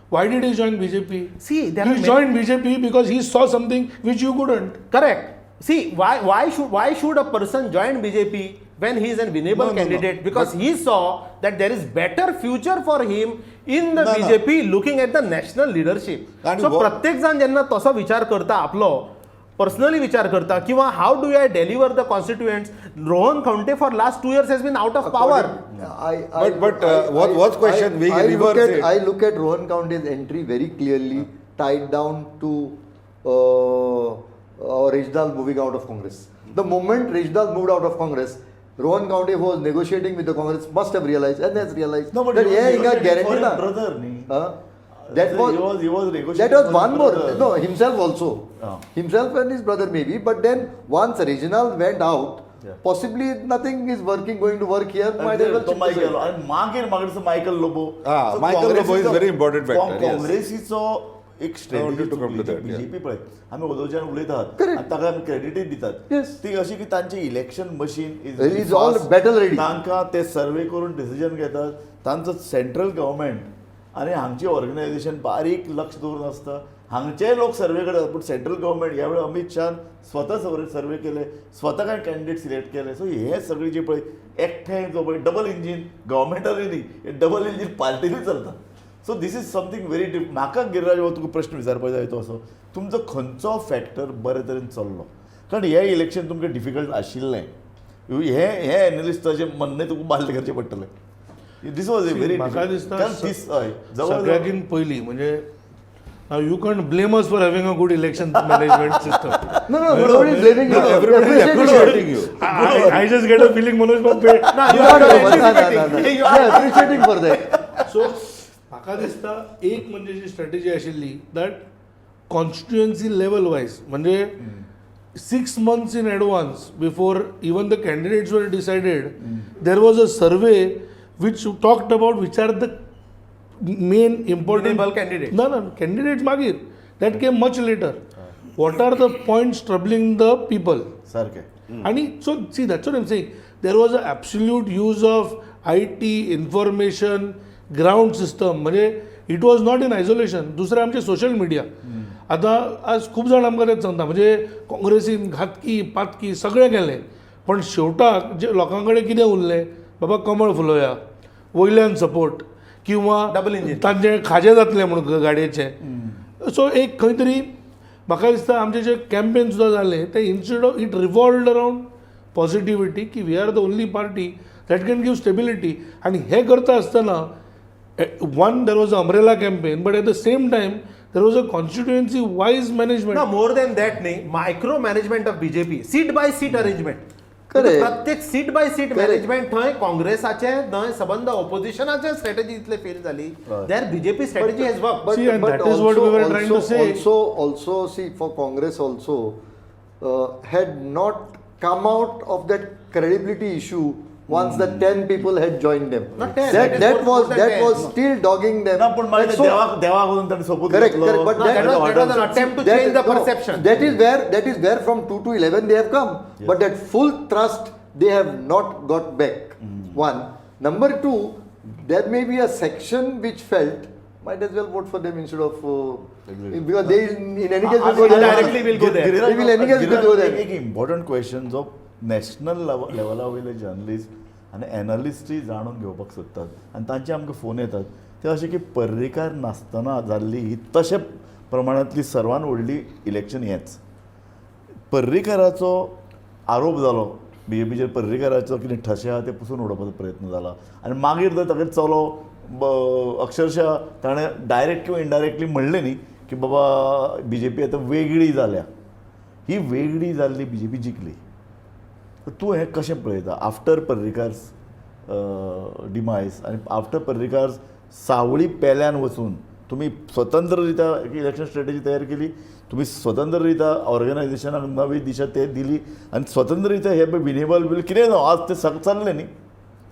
why did he join BJP? See, there he joined BJP because he saw something which you couldn't. Correct. See, why should a person join BJP when he is a winnable candidate? Because he saw that there is better future for him in the BJP, looking at the national leadership. So प्रत्येक जण जेन्ना तसो विचार करता, आपलो personally विचार करता किंवा how do I deliver the constituents. Rohan Khaunte for last 2 years has been out of power. But what question we reverse it. I look at Rohan Khaunte's entry very clearly tied down to Reginald moving out of Congress. The moment Reginald moved out of Congress, Rohan Khaunte, who was negotiating with the Congress, must have realized and has realized no, but that he was he got guaranteed for his brother. That was he was negotiating. That was one more. Brother. No, himself also. Oh. Himself and his brother maybe. But then once Reginald went out, possibly nothing is working, going to work here. Might as well Michael. And मागीर मागीर Michael Lobo. Michael Lobo is very important factor. काँग्रेसीचो एक strategy BJP पळय आमी ओदोवच्यान उलयतात आनी ताका आमी क्रेडिटूय दितात, ती अशी की तांचे election machine is all battle ready. तांकां ते सर्वे करून डिसिजन घेतात. तांचो सेंट्रल गव्हर्मेंट आनी हांगची ऑर्गनायझेशन बारीक लक्ष दवरून आसता. हांगचेय लोक सर्वे करतात, पूण सेंट्रल गव्हर्मेंट ह्या वेळार अमीत शाहान स्वता सर्वे केले, स्वता कांय कॅन्डिडेट सिलेक्ट केले. सो हे सगळी जी पळय एकठांय जो पळय डबल इंजीन गव्हर्मेंटानूय न्ही, हे डबल इंजीन पार्टीनूय चलता. So this is something very different. म्हाका गिरिराज बाबू तुका प्रश्न विचारपाक जाय तो असो, तुमचो खंयचो फॅक्टर बरे तरेन चल्लो? कारण हें इलेक्शन तुमकां डिफिकल्ट आशिल्लें, हें हें एनलिस्टाचें म्हणणें तुका मान्य करचें पडटलें. This was a very म्हाका दिसता सगळ्याकीन पयलीं म्हणजे you can't blame us for having a good election management system. No, no, nobody is blaming you. Everybody is appreciating you. I just get a feeling Manoj Babu. No, you are no. You are appreciating for that. So म्हाका दिसता एक म्हणजे जी strategy आशिल्ली that constituency level wise म्हणजे 6 months in advance before even the candidates were decided, there was a survey which talked about which are the main important candidates. No, no, candidates मागीर that came much later. What are the points troubling the people? सारकें. आणि so see, that's what I'm saying. There was an absolute use of IT, information, ground system. म्हणजे it was not in isolation. दुसरें आमचे social media. आतां आज खूब जाण आमकां तेच सांगता, म्हणजे काँग्रेसीन घातकी पातकी सगळें केलें, पण शेवटाक जे लोकां कडेन कितें उरलें, बाबा कमळ फुलोया, वयल्यान सपोर्ट किंवा डबल इंजीन तांचें खाजें जातलें म्हणून गाडयेचें. सो एक खंय तरी म्हाका दिसता आमचें जे कॅम्पेन सुद्दां जालें तें instead of it revolved around positivity की we are the only party that can give stability. आनी हें करता आसतना one there was a umbrella campaign, but at the same time there was a constituency wise management. ना, more than that न्ही, micro management of BJP, seat by seat arrangement. प्रत्येक seat बाय seat management थंय काँग्रेसाचें न्हय, सबंद ऑपोजिशनाचें strategy इतले fail जाली. There BJP strategy has work. But that is what we were trying to say. Also see, for Congress also had not come out of that credibility issue once the 10 people had joined them. Not 10, that was still dogging them. ना, पण मागीर देवाक वचून ताणें सोपूत Correct, घेतलो. But that was an attempt to change the perception. That is where from 2 to 11 they have come. But that full thrust They have not got back. One. Number two, there may be a section which felt might as well vote for them instead of because they in any case will go there. Indirectly will go there. They will any case will go there. एक important question जो national लेवला वयले journalist आनी एनालिस्टूय जाणून घेवपाक सोदतात आनी तांचे आमकां फोन येतात ते अशें की पर्रीकार नासतना जाल्ली ही तशे प्रमाणांतली सर्वान व्हडली इलेक्शन हेंच. पर्रीकाराचो आरोप जालो बी जे पीचेर, पर्रीकाराचो कितें ठशे आहा ते पुसून उडोवपाचो प्रयत्न जाला आनी मागीर जर तागेलो चलो अक्षरशः ताणें डायरेक्ट किंवा इनडायरेक्टली म्हणलें न्ही की बाबा बी जे पी आतां वेगळी जाल्या, ही वेगळी जाल्ली बी जे पी जिखली. तूं हें कशें पळयता आफ्टर पर्रीकारस डिमायज आनी आफ्टर पर्रीकार सावळी पेल्यान वचून तुमी स्वतंत्र रित्या इलेक्शन स्ट्रेटजी तयार केली, तुमी स्वतंत्र रित्या ऑर्गनायझेशनाक नवी दिशा ते दिली आनी स्वतंत्र रित्या हे पळय विनेबल बील कितें जावं आज तें सगळें चल्लें न्ही,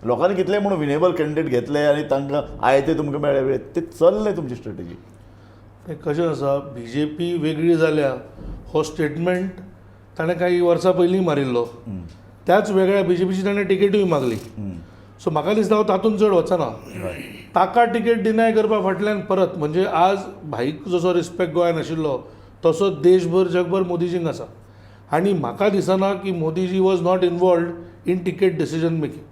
लोकांनी कितले म्हणून विनेबल कॅन्डिडेट घेतले आनी तांकां आयते तुमकां मेळ्ळे, ते चल्लें तुमची स्ट्रेटजी. तें कशें आसा, बी जे पी वेगळी जाल्या हो स्टेटमेंट ताणें कांय वर्सां पयलीं मारिल्लो, त्याच वेगळ्या बी जे पीची ताणें टिकेटूय मागली. सो म्हाका दिसता हांव तातूंत चड वचना. ताका टिकेट डिनाय करपा फाटल्यान परत म्हणजे आज भाईक जसो रिस्पेक्ट गोंयान आशिल्लो तसो देशभर जगभर मोदीजींक आसा आनी म्हाका दिसना की Modiji was not involved in ticket decision making.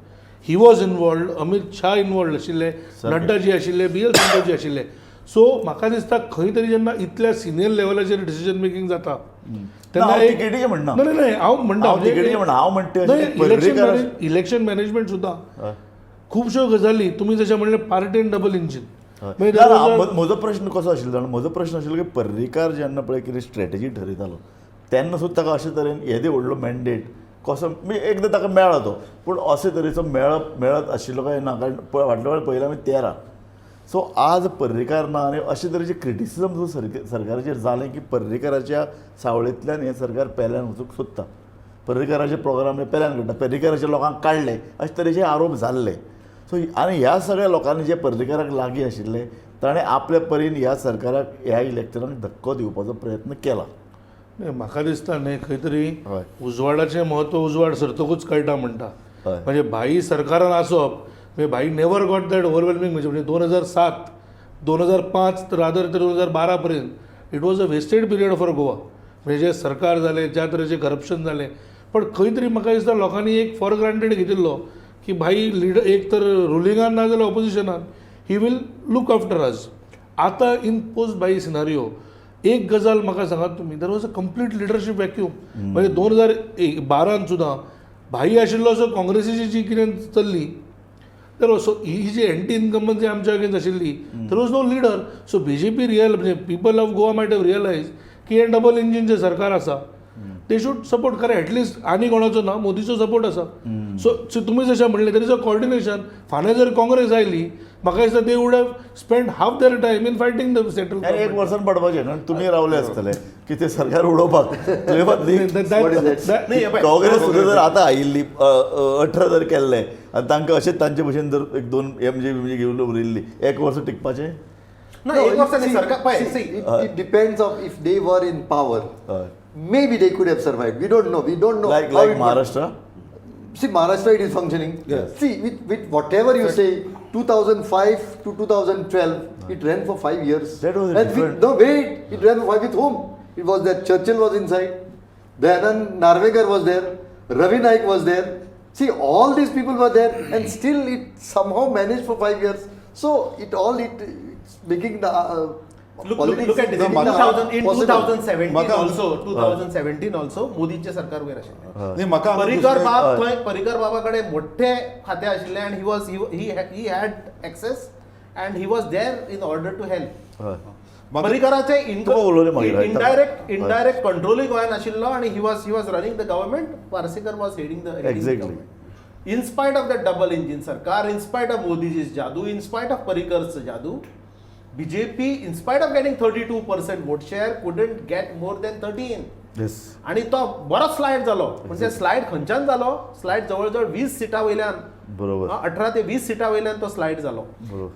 He was involved, Amit Shah involved आशिल्ले, नड्डाजी आशिल्ले, बी एल संतोषजी आशिल्ले. सो म्हाका दिसता खंय तरी जेन्ना इतल्या सिनियर लेवलाचेर डिसिजन मेकिंग जाता हांव तिकेटीचें म्हणना. नाही नाही हांव म्हणटा हांव तिकेटीचें म्हणना, हांव म्हणटा अशें की इलेक्शन मॅनेजमेंट सुद्दां खुबश्यो गजाली तुमी जशें म्हणलें पार्टी आनी डबल इंजीन. म्हजो प्रश्न कसो आशिल्लो जाणा, म्हजो प्रश्न आशिल्लो की पर्रीकार जेन्ना पळय कितें स्ट्रेटजी ठरयतालो तेन्ना सुद्दां ताका अशे तरेन येदे व्हडलो मॅन्डेट कसो एकदां ताका मेळ्ळो तो, पूण अशे तरेचो मेळत आशिल्लो काय ना, कारण फाटल्या वेळार पळयलें आमी 13. सो आज पर्रीकार ना आनी अशे तरेचे क्रिटिसिजम सुद्दां सरकाराचेर जालें की पर्रीकाराच्या सावळेंतल्यान हें सरकार पेल्यान वचूंक सोदता, पर्रीकाराचे प्रोग्राम हे पेल्यान काडटा, पर्रीकाराच्या लोकांक काडले अशे तरेचे आरोप जाल्ले. सो आनी ह्या सगळ्या लोकांनी जे पर्रीकाराक लागीं आशिल्ले ताणें आपल्या परीन ह्या सरकाराक ह्या इलेक्शनाक धक्को दिवपाचो प्रयत्न केला. म्हाका दिसता न्ही खंय तरी उजवाडाचें म्हत्व उजवाड सरतकूच कळटा म्हणटा. म्हणजे भाई सरकारान आसप म्हणजे भाई नेवर गॉट that overwhelming म्हणजे 2007 2005 रादर ते 2012 पर्यंत it was a wasted period for Goa. म्हणजे जे सरकार जालें, ज्या तरेचें करप्शन जालें, पण खंय तरी म्हाका दिसता लोकांनी एक फॉर ग्रांटेड घेतिल्लो की भाई लिडर एक तर रुलिंगान ना जाल्यार ऑपोजिशनान he will look after us. आतां इन पोस्ट भाई सिनारियो एक गजाल म्हाका सांगात तुमी, there was a complete leadership vacuum. म्हणजे 2012 सुद्दां भाई आशिल्लो सो काँग्रेसीची जी कितें चल्ली तर सो ही जी एंटी इन्कम्बन्सी आमच्या अगेन्स्ट आशिल्ली there was no leader. So B J P real म्हणजे people of Goa might have realise की हें डबल इंजीन जें सरकार आसा they should support, कारण एटलिस्ट आनी कोणाचो ना मोदीचो सपोर्ट आसा. सो तुमी जशें म्हणलें there is a coordination. फाल्यां जर काँग्रेस आयली म्हाका दिसता they would have spend half their time in fighting the central. एक वर्सान पडपाचें कारण तुमी रावले आसतले की ते सरकार उडोवपाक. काँग्रेस सुद्दां जर आतां आयिल्ली 18 जर केल्ले आनी तांकां अशेंच तांचे भशेन जर एक दोन एम जे बी घेवन उरिल्ली एक वर्स टिकपाचें ना. एक वर्स सरकार It depends of if they were in power. Maybe they could have survived. We don't know. We don't know. Like Maharashtra? See, Maharashtra, it is functioning. Yes. See, with whatever you say, 2005 to 2012, it ran for 5 years. That was a different... No, wait. It ran for 5 with whom? It was that Churchill was inside. Dayanand Narvekar was there. Ravi Naik was there. See, all these people were there, and still it somehow managed for 5 years. So it all it's making the. Look at this. In 2017 also, 2017 also, मोदींचें सरकार वयर आशिल्लें. परिकर बाब थंय, परिकर बाबा कडेन मोठे खातें आशिल्लें आनी he had access and he was there in order to help. परिकराचें indirect कंट्रोलूय गोंयांत आशिल्लो आनी he was running the government. Parsekar was heading the government. In spite of that double engine सरकार, in spite of Modiji's जादू, in spite of Parrikar's जादू, BJP, in spite of getting 32% vote share, couldn't get more than 13. Yes. आणि तो बरो slide जालो. म्हणजे slide खंयच्यान जालो? स्लायड जवळ जवळ 20 सिटां वयल्यान, बरोबर, 18 ते 20 सिटां वयल्यान तो स्लायड जालो.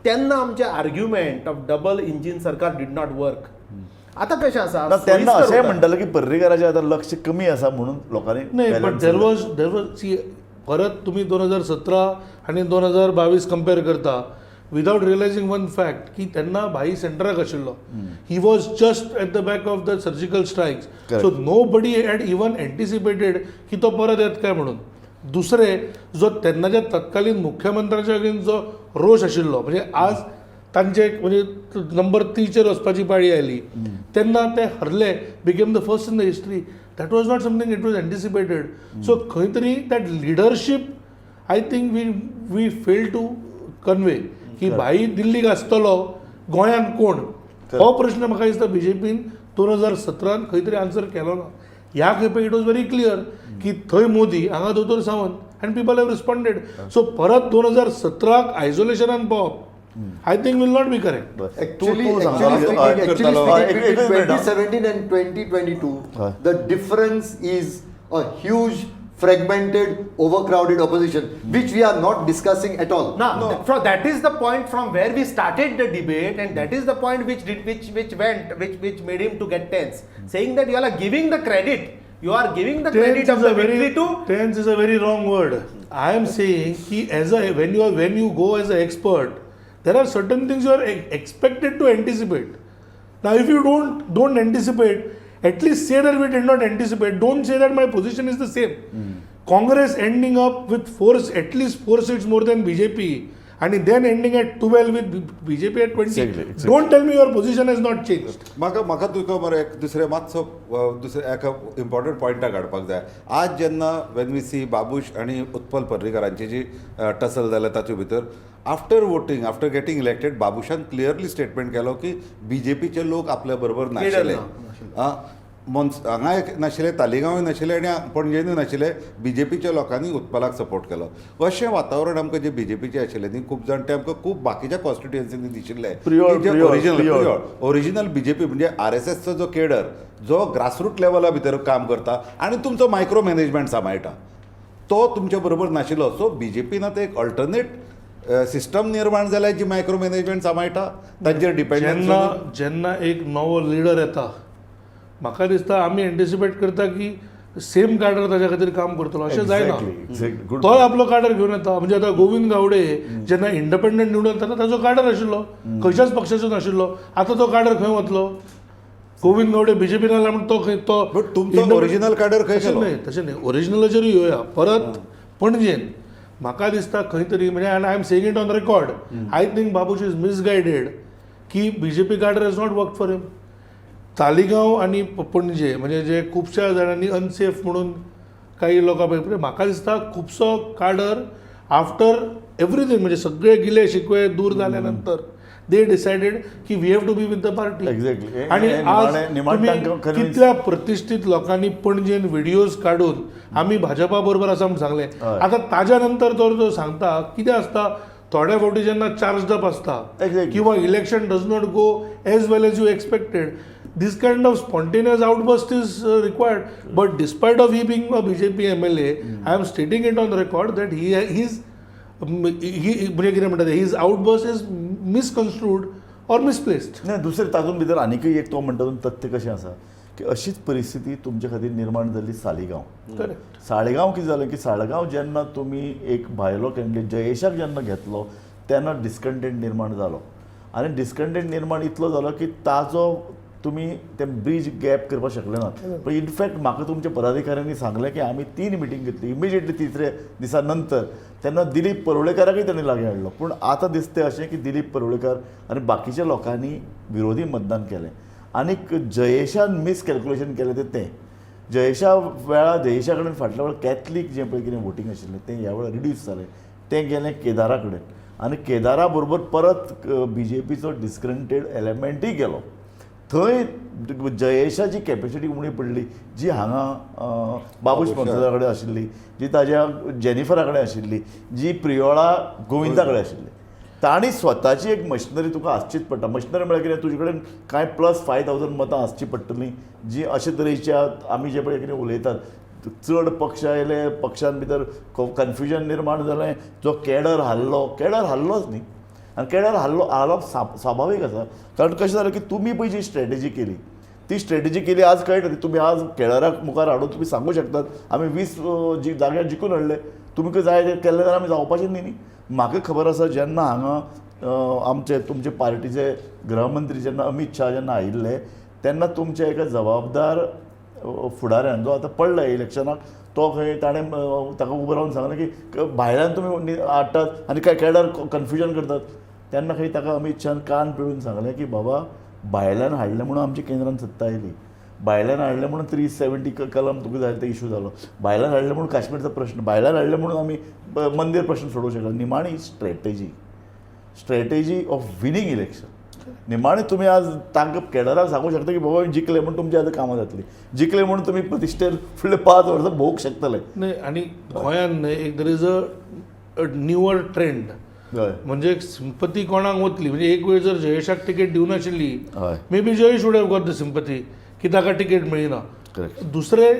तेन्ना आमचे आर्ग्युमेंट ऑफ डबल इंजीन सरकार did not work. आतां कशें आसा तेन्ना अशें म्हणटाले की पर्रीकाराचें आतां लक्ष कमी आसा म्हणून लोकांनी. नाही, but there was see परत तुमी 2017 आनी 2022 कंपेर करता विदाउट रियलायझींग वन फॅक्ट की तेन्ना भाई सेंटराक आशिल्लो. He was just at the back of the surgical strikes. So nobody had even anticipated की तो परत येत काय म्हणून. दुसरें, जो तेन्नाच्या तत्कालीन मुख्यमंत्र्याच्या अगेन्स्ट जो रोश आशिल्लो, म्हणजे आज तांचे म्हणजे नंबर 3चेर वचपाची पाळी आयली तेन्ना ते हरले, became the first in the history. That was not something it was anticipated. So खंय तरी that leadership I think we fail to convey की भाई दिल्लीक आसतलो, गोंयांत कोण, हो प्रश्न म्हाका दिसता बीजेपीन 2017 खंय तरी आन्सर केलो ना. ह्या खेपे it was very clear की थंय मोदी, हांगा दोतोर Sawant, and people have responded. So परत 2017 आयसोलेशनान पावप I think will not be correct. Actually, तूं सांग. actually एक- speaking, एकच between minute, हा. 2017 and 2022, Huh. the difference is a huge, fragmented, overcrowded opposition, which we are not discussing at all. Now, that is the point from where we started the debate, and that is the point which did, which went, which made him to get tense, saying that you all are giving the credit, you are giving the credit of the victory to. Tense is a very wrong word. I am saying ki as a when you are when you go as an expert, there are certain things you are expected to anticipate. Now, if you don't anticipate, at least say that we did not anticipate. Don't say that my position is the same. Congress ending up with at least four seats more than BJP, and then ending at 12 with BJP at 20. Exactly. Don't tell me your position has not changed. म्हाका म्हाका तुका मरे एक दुसरें मातसो दुसरें एका important पॉयंटाक हाडपाक जाय. आज जेन्ना when we सी बाबूश आनी उत्पल पर्रीकरांची जी टसल जाल्या ताचे भितर, after voting, after getting elected, Babushan clearly statement केलो की बी जे पीचे लोक आपल्या बरोबर नाशिल्ले. आं, मोन्स हांगा एक नाशिल्ले, तालिगांवूय नाशिल्ले आनी पणजेनूय नाशिल्ले. बी जे पीच्या लोकांनी उत्पलाक सपोर्ट केलो. अशें वातावरण आमकां जे बी जे पीचें आशिल्लें न्ही, खूब जाण ते आमकां खूब बाकीच्या कॉन्स्टिट्युएन्सीनी दिशिल्ले प्रियोळ, की जे Priol, original Priol. Priol original B J P म्हणजे आर एस एसचो जो केडर जो ग्रासरूट लेवला भितर काम करता आनी तुमचो मायक्रो मॅनेजमेंट सांबाळटा, तो तुमच्या बरोबर नाशिल्लो. सो बी जे पीन आतां एक अल्टरनेट सिस्टम निर्माण जाल्या जी मायक्रो मॅनेजमेंट सांबाळटा, तांचेर डिपेंडन्स. जेन्ना जेन्ना एक नवो लिडर येता, म्हाका दिसता आमी एंटिसिपेट करता की सेम काडर ताच्या खातीर काम करतलो, अशें जायना. Exactly. Good. तोय आपलो काडर घेवन येता. म्हणजे आतां गोविंद गावडे जेन्ना इंडिपेंडंट निवडून येता तेन्ना ताजो काडर आशिल्लो, खंयच्याच पक्षाचो नाशिल्लो. आतां तो काडर खंय वतलो? गोविंद गावडे बीजेपीन आयला म्हण तो खंय तो But तुमचो original cadre खंय तशें गेलो? न्हय, तशें न्हय, ओरिजिनलाचेर येवया परत. पणजेन म्हाका दिसता खंय तरी म्हणजे, and I am saying it on record, I think Babush is misguided की BJP cadre has not work for him. Taleigao आनी पणजे म्हणजे जे खुबश्या जाणांनी अनसेफ म्हणून काही लोकां पळय, म्हाका दिसता खुबसो काडर आफ्टर एवरीथींग, म्हणजे सगळे गिले शिकवे दूर जाल्या नंतर they decided की we have to be with the party. Exactly. आणि आज निमाणें तुम्ही तांकां convince- कितल्या प्रतिष्ठित लोकांनी पणजेन व्हिडिओज काडून आमी भाजपा बरोबर आसा म्हूण सांगलें. आतां ताज्या नंतर तो जो सांगता कितें आसता, थोड्या फावटी जेन्ना चार्ज अप आसता किंवा election does not go as well as you expected, this kind of spontaneous outburst is required. But despite of he being a BJP MLA, I am stating it on record that he is he म्हणजे कितें म्हणटा, his outburst is misconstrued or misplaced. नाही, दुसरें तातूंत भितर आनीकय एक तो म्हणटा तातूंत तथ्य कशें आसा की अशीच परिस्थिती तुमचे खातीर निर्माण जाल्ली सालिगांव. करेक्ट. साळगांव कितें जालें की साळगांव जेन्ना तुमी एक भायलो कॅन्डिडेट जयेशाक जेन्ना घेतलो तेन्ना डिस्कंटेंट निर्माण जालो आनी डिस्कंटेंट निर्माण इतलो जालो की ताजो तुमी ते ब्रीज गॅप करपाक शकले नात. पण इनफॅक्ट म्हाका तुमच्या पदाधिकाऱ्यांनी सांगलें की आमी 3 मिटींग घेतली इमिजिएटली तिसरे दिसा नंतर, तेन्ना दिलीप परुळेकाराकय तांणी लागीं हाडलो. पूण आतां दिसता अशें की दिलीप परुळेकार आनी बाकीच्या लोकांनी विरोधी मतदान केलें आनीक जयेशान मिसकॅल्क्युलेशन केलें तें तें जयेशा वेळार जयेशा कडेन फाटल्या वेळार कॅथलीक जें पळय कितें वोटींग आशिल्लें तें ह्या वेळार रिड्यूस जालें, तें गेलें केदारा कडेन आनी केदारा बरोबर परत बी जे पीचो डिस्कंटेड एलिमेंटूय गेलो. थंय जयेशाची कॅपेसिटी उणी पडली जी हांगा बाबूश मोन्सेराता कडेन आशिल्ली, जी ताज्या जेनिफरा कडेन आशिल्ली, जी प्रियोळा गोविंदा कडेन आशिल्ली. तांणी स्वताची एक मशिनरी तुका आसचीच पडटा. मशिनरी म्हळ्यार कितें, तुजे कडेन कांय प्लस 5000 मतां आसची पडटलीं जी अशे तरेच्या आमी जे पळय कितें उलयतात, चड पक्ष आयले, पक्षान भितर कन्फ्युजन निर्माण जालें, जो केडर हाल्लो, केडर हाल्लोच न्ही, आनी केडर हाल्लो हालप स्वाभावीक आसा. कारण कशें जालें की तुमी पळय जी स्ट्रेटजी केली ती स्ट्रेटजी केली आज कळटा ती तुमी आज केडराक मुखार हाडून तुमी सांगू शकतात आमी 20 जी जाग्यार जिखून हाडले. तुमकां जाय तें केल्लें जाल्यार आमी जावपाचें न्ही न्ही. म्हाका खबर आसा जेन्ना हांगा आमचे तुमचे पार्टीचे गृहमंत्री जेन्ना अमीत शाह जेन्ना आयिल्ले तेन्ना तुमच्या एका जबाबदार फुडाऱ्यान जो आतां पडला इलेक्शनाक तो खंय ताणें ताका उबो रावन सांगलें की भायल्यान तुमी हाडटात आनी काय केडर कन्फ्युजन करतात. तेन्ना खंय ताका अमीत शाहान कान पिळून सांगलें की बाबा भायल्यान हाडलें म्हणून आमच्या केंद्रान सत्ता आयली, भायल्यान हाडलें म्हणून 370 कलम तुका जाय ते इशू जालो, भायल्यान हाडलें म्हणून काश्मीरचो प्रश्न, भायल्यान हाडलें म्हणून आमी मंदीर प्रश्न सोडोवंक शकले. निमाणी strategy, strategy of winning election. निमाणे तुमी आज तांकां केडराक सांगूंक शकता की बाबा जिखले म्हूण तुमची आतां कामां जातली, जिखले म्हणून तुमी प्रतिश्ठेर फुडले 5 वर्सां भोगूंक शकतले. नाही, आणि गोंयांत न्हय एक there is a newer trend. हय. म्हणजे सिंपती कोणाक वतली, म्हणजे एक वेळ जर जयेशाक तिकेट दिवनाशिल्ली हय. Maybe Jayesh would have got the sympathy की ताका तिकेट मेळना. करेक्ट. दुसरे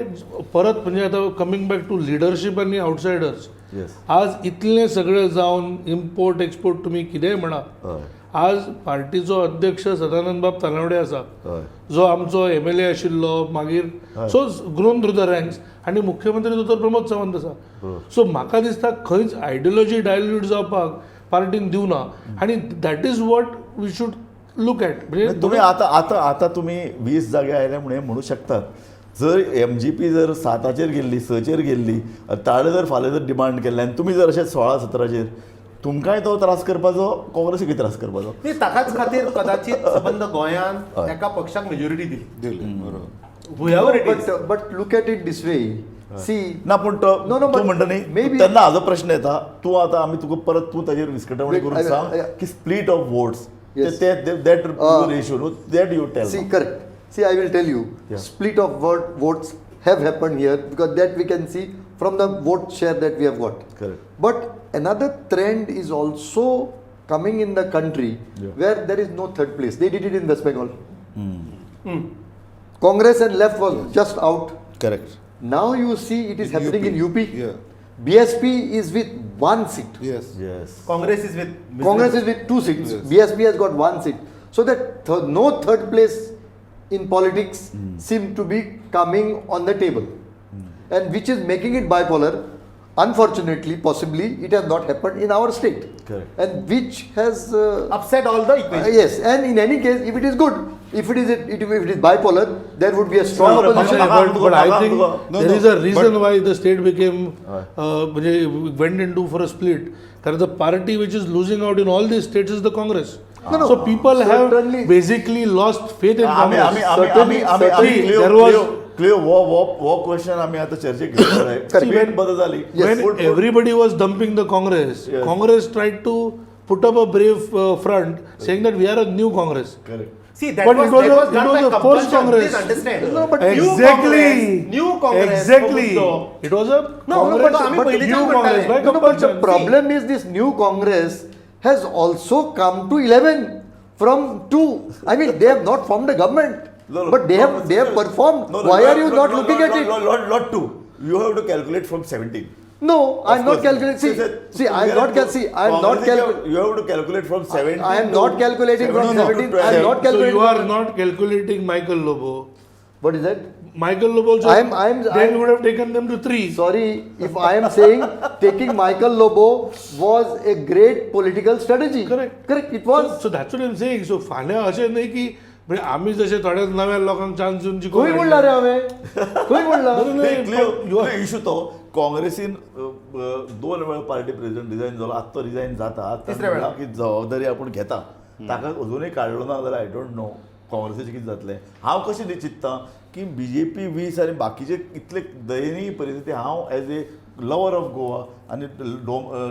परत म्हणजे आतां कमींग बॅक टू लिडरशीप आनी आउटसायडर्स, येस. आज इतलें सगळें जावन इम्पोर्ट एक्सपोर्ट तुमी कितेंय म्हणा, हय. आज पार्टीचो अध्यक्ष सदानंद बाब तानावडे आसा, हय. जो आमचो एम एल ए आशिल्लो, मागीर so grown through the ranks, आनी मुख्यमंत्री दोतोर प्रमोद सावंत आसा. सो म्हाका दिसता खंयच आयडियोलॉजी डायल्यूट जावपाक पार्टीन दिवना आनी that is what we should look at. म्हणजे तुम्ही आता आता आता तुमी 20 जागे आयले म्हणून म्हणू शकतात, जर एमजीपी जर 7चेर गेल्ली, 6चेर गेल्ली, ताणें जर फाल्यां जर डिमांड केल्लें आनी तुमी जर अशें 16-17चेर, तुमकांय तो त्रास करपाचो, काँग्रेसीकय त्रास करपाचो. न्ही, ताकाच खातीर कदाचित सबंद गोंयान एका पक्षाक मेजॉरिटी दिली. दिली बरोबर. Whoever it is. But look at it this way. See, ना पूण तो No, no, तूं but म्हणटा न्ही, maybe- तेन्ना हाजो प्रश्न येता, तूं आतां आमी तुका परत तूं ताजेर विस्कटावणी Wait, करून सांग की split of votes Yes. ते that ratio न्हू that you tell. See, correct. See, I will tell you, Yeah. Split of votes have happened here because that we can see from the vote share that we have got. Correct. But another trend is also coming in the country Yeah. where there is no third place. They did it in West Bengal. Congress and left was just out. Correct. Now you see it is In happening in UP. Yeah. BSP is with 1 seat. Yes. Yes. Congress is with Congress is with 2 seats. Yes. BSP has got 1 seat. So that no third place in politics seem to be coming on the table, and which is making it bipolar. Unfortunately, possibly it has not happened in our state. Correct. And which has upset all the equation. Yes, and in any case, if it is good, if it is if it is bipolar, there would be a strong No, no, opposition. But I think No, there no, is a reason but- why the state became म्हणजे went into for a split. कारण the party which is losing out in all these states is the Congress. No, no, So people have certainly- basically lost faith in आमी Congress. आमी आमी आमी आमी आमी See, Clio there was- Clio Clio हो हो हो क्वेश्चन आमी आतां चर्चेक घेतले. Correct. बदल जाली. When everybody was dumping the Congress, Yes. Congress tried to put up a brave front saying that we are a new Congress. Correct. See, that But was, it was that was it done was by a forced compulsion. Congress. Please understand. No, but New Exactly. Congress, new Congress. Exactly. हो मुद्दो. It was a No, no, Congress, but आमी but पयलींच्यान new Congress म्हणटाले. by No, no, but the compulsion. problem is this new Congress has also come to 11 from 2. I mean, they have not formed a government, No, no, but they no, have they have performed. No, no, Why no, are you no, not no, looking no, at no, it? No, not two. You have to calculate from 17. No, I'm Of not course. calculating. See, see, I'm not cal- see, I'm not Congress, calculating. You have to calculate from 17. I am not calculating from 17. I am not So calculating. you are not calculating Michael Lobo. What is that? Michael Lobo also. Then you would have taken them to 3. Sorry, if I am saying taking Michael Lobo was a great political strategy. Correct. Correct. It was. So that's what I'm saying. So फाल्यां अशें न्हय की म्हणजे आमी जशे थोड्या नव्या लोकांक चान्स दिवन जिखोवन खंय म्हणला रे हांवें? खंय म्हणला? No, issue तो काँग्रेसीन 2 वेळा पार्टी प्रेसिडेंट रिजायन जालो, आतां तो रिजायन जाता, तिसऱ्या वेळा. की जबाबदारी आपूण घेता, ताका अजुनूय काडलो ना जाल्यार I don't know काँग्रेसीचें कितें जातलें. हांव कशें चिंत्ता की बीजेपी 20 आनी बाकीचे इतले दयनीय परिस्थिती, हांव as a lover of Goa आनी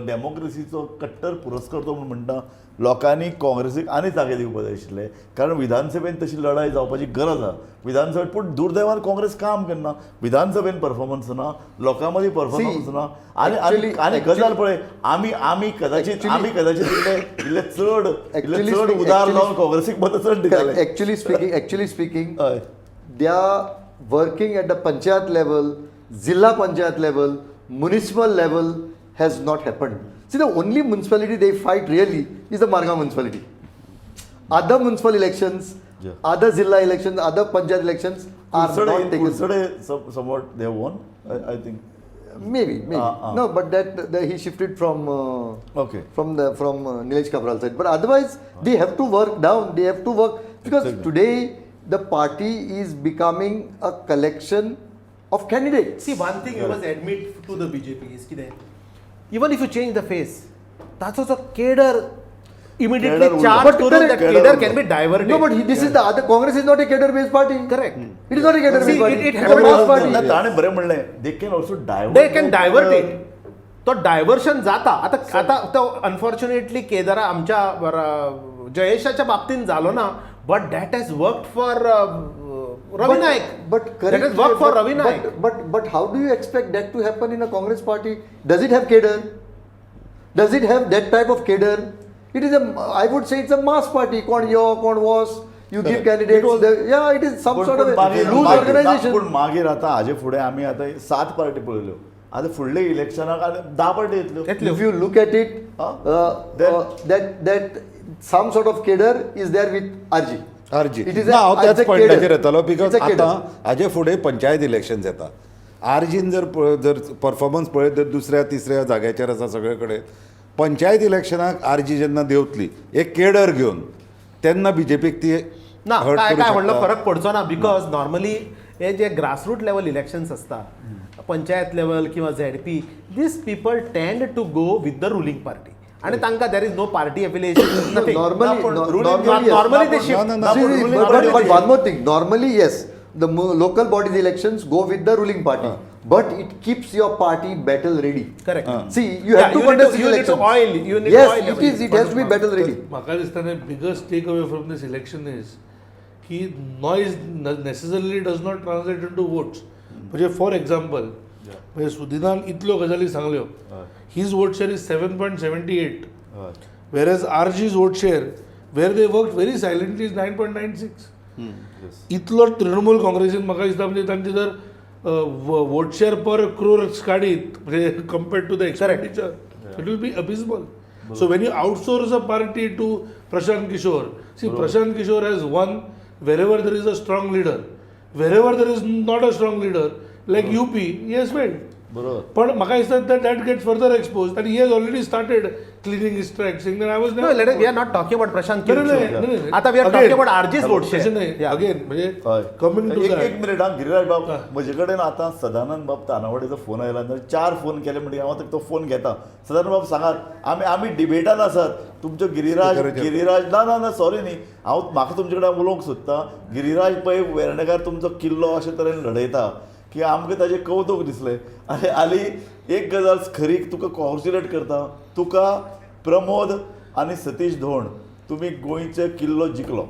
डेमोक्रेसीचो कट्टर पुरस्कर्तो म्हूण म्हणटा, लोकांनी काँग्रेसीक आनी जागे दिवपा जाय आशिल्ले, कारण विधानसभेन तशी लढाई जावपाची गरज आसा विधानसभेत. पूण दुर्दैवान काँग्रेस काम करना, विधानसभेन परफॉर्मन्स ना, लोकां मदीं परफॉर्मन्स ना. आनी आनी आनी गजाल पळय, आमी आमी कदाचित आमी कदाचित इल्ले इल्ले चड इल्ले चड उदार जावन काँग्रेसीक मतां चड दिताले. Actually speaking, हय. They are working at the panchayat level, zilla panchayat level, municipal level has not happened. See, the only municipality they fight really is the Margao municipality. Other municipal elections, Yeah. other zilla elections, other panchayat elections are not taken. Curchorem somewhat they won, I think. Maybe, maybe. Ah, ah. No, but that he shifted from Okay. from the from Nilesh Cabral side. But otherwise, they have to work down. They have to work because today the party is becoming a collection of candidates. See, one thing you must admit to the BJP is कितें, even if you change the face, ताचो जो cadre immediately Cadre charge But करून correct. That Cadre cadre उरलो. Can be diverted. No, but this is the other Congress is not a cadre-based party. Correct. It is not a cadre-based See, party. it It's a happened- mass party. ना, ताणें बरें म्हणलें, they can also divert. They can divert it. तो diversion जाता. आता आता तो unfortunately Kedaara आमच्या जयेशाच्या बाबतीत जालो ना, but that has worked for Ravi Naik. But that has worked for Ravi Naik. But how do you expect that to happen in a Congress party? Does it have cadre? Does it have that type of cadre? It is a, I would say it's a mass party. Kon yo, kon was. You give candidates. Yeah, it is some sort of a loose organization. पूण मागीर आतां हाजे फुडें आमी आतां 7 party पळयल्यो, आतां फुडले इलेक्शनाक आनी 10 party येतल्यो. येतल्यो. If you look at it, Huh? Then- that some sort of cadre is there with RG. RG It is ना, हांव it's त्याच a पॉयंटाचेर cadre. येतालो because It's a cadre. आतां हाजे फुडें पंचायत इलेक्शन्स येता. आरजीन जर जर परफॉर्मन्स पळयत तर दुसऱ्या तिसऱ्या जाग्याचेर आसा सगळे कडेन. पंचायत इलेक्शनाक आरजी जेन्ना देंवतली एक केडर घेवन तेन्ना बीजेपीक ती ना, hurt काय करूं काय व्हडलो शकता. फरक पडचो ना, because normally हे जे ग्रासरूट लेवल इलेक्शन्स आसता, पंचायत लेवल किंवा ZP, these people tend to go with the ruling party आणि तांकां there is no party affiliation, nothing. Normally, ना, पण ruling normally, yes. Normally they No, shift. no, no. See, पण see, ruling but, party but they one more thing. Normally, yes, the local bodies elections go with the ruling party, but it keeps your party battle ready. Correct. See, you have Yeah, to you need contest to- you need to elections. oil, you need to yes, oil it is. It has to be battle ready. म्हाका दिसता न्ही biggest take away from this election is की noise necessarily does not translate into votes. म्हणजे for example, म्हणजे सुदिनान इतल्यो गजाली सांगल्यो, his vote share is 7.78, whereas RG's vote share, where they work very silently, is 9.96. इतलो तृणमूल काँग्रेसीन म्हाका दिसता म्हणजे तांचे जर वोट शेअर पर क्रोर काडीत म्हणजे compared to the expenditure, it will be abysmal. So when you outsource a party to Prashant Kishor, see, Prashant Kishor has won wherever there is a strong leader. Wherever there is not a strong leader, like UP, he has failed. बरोबर. पण म्हाका दिसता that that gets further exposed आणि he has already started cleaning his track, saying that I was No, let us, we are not talking about Prashant नाही, नाही, Kishor. नाही, नाही. आता we are Again, talking about RG's vote share. तशें नाही, again म्हणजे हय. कमिंग टू एक that. एक मिनिट हा गिरिराज बाब, म्हजे कडेन आतां सदानंद बाब तानावडेचो फोन आयला, आनी 4 फोन केले म्हणटकीर हांव आतां तो फोन घेता. सदानंद बाब सांगात, आमी आमी डिबेटान आसात. तुमच्यो गिरिराज स्पिकराचेर. गिरिराज ना ना ना सॉरी न्ही, हांव म्हाका तुमचे कडेन उलोवंक सोदता. गिरिराज पै वेर्णेकार तुमचो किल्लो अशे तरेन लढयता की आमकां ताजें कौतूक दिसलें. आनी आली एक गजाल खरी, तुका कॉंग्रेच्युलेट करता, तुका प्रमोद आनी सतीश धोंड तुमी गोंयचे किल्लो जिखलो.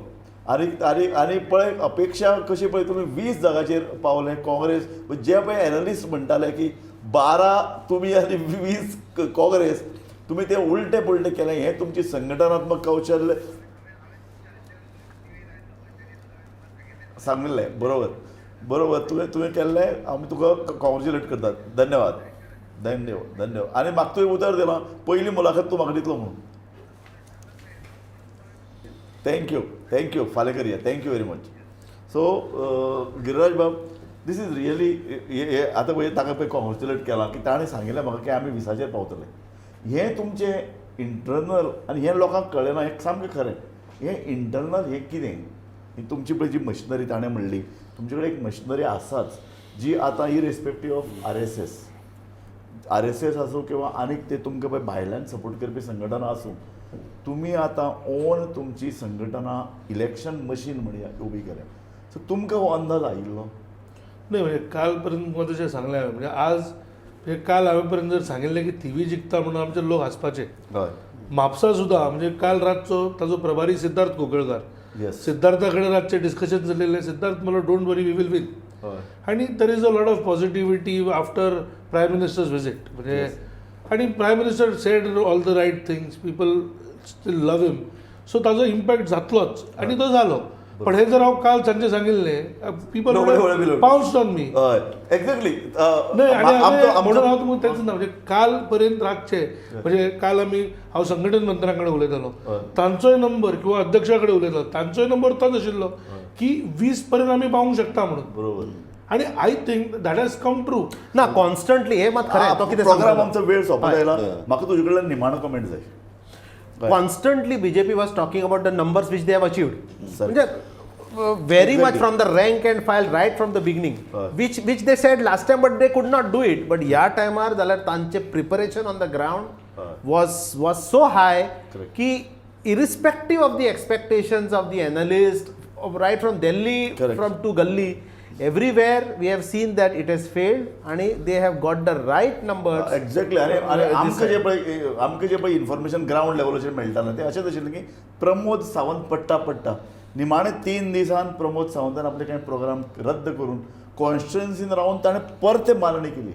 आनी आनी आनी पळय अपेक्षा कशी पळय तुमी 20 जागाचेर पावले. काँग्रेस जे पळय एनलिस्ट म्हणटाले की 12 तुमी आनी 20 काँग्रेस, तुमी ते उलटे पुलटे केलें. हें तुमची संघटनात्मक कौशल्य सांगिल्लें. बरोबर बरोबर तुवें तुवें केल्लें, आमी तुका कॉंग्रेच्युलेट करतात. धन्यवाद धन्यवाद धन्यवाद. आनी म्हाका तुवें उतर दिलां, पयली मुलाखत तूं म्हाका दितलो म्हणून. Thank you thank you. फाल्यां करया. Thank you very much. So Giriraj Bab, this is really हे आतां पळय ताका पळय कॉंग्रेच्युलेट केलां की ताणें सांगिल्लें म्हाका की आमी 20 पावतले. हें तुमचें इंटरनल आनी हें लोकांक कळ्ळें ना, हें सामकें खरें. हें इंटरनल हें कितें, ही तुमची पळय जी मशिनरी ताणें म्हणली, तुमचे कडेन एक मशिनरी आसाच जी आतां irrespective of RSS, RSS आसूं किंवा आनीक ते तुमकां पळय भायल्यान सपोर्ट करपी संघटना आसूं, तुमी आतां ओन तुमची संघटना इलेक्शन मशीन म्हणया उबी केल्या. सो तुमकां हो अंदाज आयिल्लो? नाही, म्हणजे कालपर्यंत तुमकां तशें सांगलें हांवें, म्हणजे आज म्हणजे काल हांवें पर्यंत जर सांगिल्लें की थिवी जिखता म्हणून आमचे लोक हांसपाचे. हय. म्हापसा सुद्दां म्हणजे काल रातचो ताजो प्रभारी सिद्धार्थ कोगळकार, सिद्धार्था कडेन रातचें डिस्कशन चलिल्लें. सिद्धार्थ म्हणलो don't worry, we will win. आणि there is a lot of positivity after prime minister's visit. म्हणजे आणि prime minister said all the right things, people still love him, so ताजो इम्पॅक्ट जातलोच आणि तो जालो. पण हे जर हांव काल सांजचे सांगिल्लें, people pounced on me. हय एक्झॅक्टली. नाही, आणि म्हणून हांव तुमकां तेच ना, म्हणजे काल पर्यंत रातचे म्हणजे काल आमी हांव संघटन मंत्र्यां कडेन उलयतालो, तांचोय नंबर किंवा अध्यक्षा कडेन उलयतालो, तांचोय नंबर तोच आशिल्लो की 20 पर्यंत आमी पावूंक शकता म्हणून. बरोबर. आनी I think that has come true. ना, कॉन्स्टंटली हे मात खरें, तो कितें प्रोग्राम सांगता. आमचो वेळ सोंपत आयला. म्हाका तुजे कडल्यान निमाणो कमेंट जाय. Constantly BJP was talking about the numbers which they have achieved, म्हणजे very much from the rank and file right from the beginning, which they said last time, but they could not do it. But ह्या टायमार जाल्यार तांचे preparation on the ground was so high की irrespective of the expectations of the analyst right from Delhi from to galli, everywhere we have seen that it has failed आणि they have got the right numbers. Exactly. आनी आनी आमकां जे पळय information ground लेवलाचेर मेळटालें तें अशेंच आशिल्लें की प्रमोद सावंत पडटा पडटा निमाणे 3 दिसान प्रमोद सावंतान आपले कांय प्रोग्राम रद्द करून कॉन्स्टिट्युएन्सीन रावन ताणें परते मागणी केली.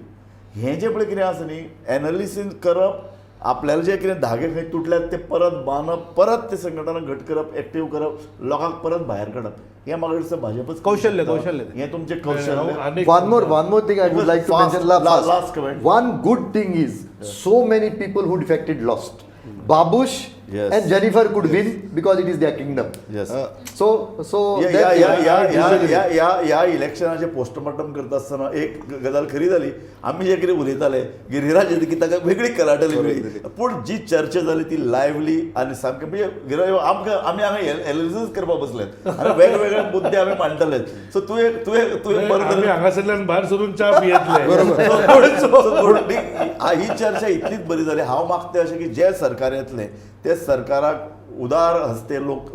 हें जें पळय कितें आसा न्ही, एनालिसीस करप, आपल्याला जे कितें धागे खंय तुटल्यात ते परत बांदप, परत ते संघटना घट करप, एक्टीव करप, लोकांक परत भायर काडप, हें म्हाका दिसता भाजपच करूंक कौशल्य, शकता. कौशल्य. हें तुमचें कौशल्य. आनी One more thing I would like to Fast, mention. Fast. Last comment. One good thing is so many people who defected lost. Babush and Jennifer could win because it is their kingdom. So that- या या या या या इलेक्शनाचें postmortem करता आसतना एक गजाल खरी जाली. आमी जे कितें उलयताले, गिरिराज की ताका वेगळी कलाटली मेळ्ळी, पूण जी चर्चा जाली ती लायवली आनी सामकें म्हणजे गिरिराज, आमकां आमी हांगा एनालिसीस करपाक बसले आनी वेगवेगळे मुद्दे आमी मांडटले. सो तुवें बरें आमी तरेन हांगासरल्यान भायर सरून च्या पियेतले. पूण ही चर्चा इतलीच बरी जाली. हांव मागता अशें की जे सरकार येतलें ते सरकाराक उदार हस्ते लोक,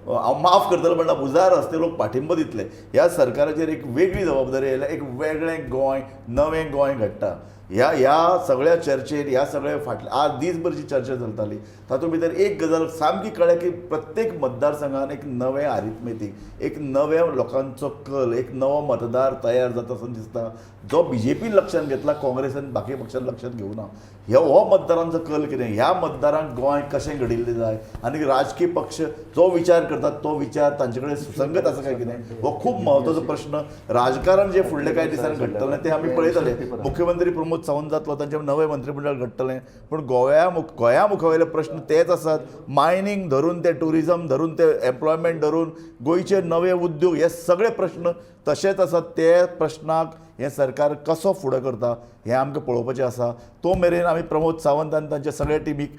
हांव माफ करतलो म्हणटा, उदार हस्ते लोक पाठिंबो दितले. ह्या सरकाराचेर एक वेगळी जबाबदारी आयल्या, एक वेगळें गोंय, नवें गोंय घडटा. ह्या ह्या सगळ्या चर्चेर, ह्या सगळ्या फाटल्या आज दीसभर जी चर्चा चलताली तातूंत भितर एक गजाल सामकी कळ्ळ्या की प्रत्येक मतदारसंघान एक नवें आरिथमेटीक, एक नव्या लोकांचो कल, एक नवो मतदार तयार जाता असो दिसता, जो बीजेपीन लक्षांत घेतला, काँग्रेसान बाकी पक्षान लक्षांत घेवना. हे हो मतदारांचो कल कितें, ह्या मतदारांक गोंय कशें घडिल्लें जाय आनी राजकीय पक्ष जो विचार करतात तो विचार तांचे कडेन सुसंगत आसा काय कितें, हो खूब म्हत्वाचो प्रश्न. राजकारण जे फुडले कांय दिसांनी घडटलें तें आमी पळयतले. मुख्यमंत्री प्रमोद सावंत जातलो, तांचें नवें मंत्रीमंडळ घडटलें, पूण गोंया मुखावयले प्रश्न तेच आसात. मायनींग धरून ते ट्युरिजम धरून ते एम्प्लॉयमेंट धरून गोंयचे नवे उद्योग, हे सगळे प्रश्न तशेच आसात. ते प्रश्नाक हें सरकार कसो फुडें करता हें आमकां पळोवपाचें आसा. तो मेरेन आमी प्रमोद सावंत आनी तांच्या सगळ्या टिमीक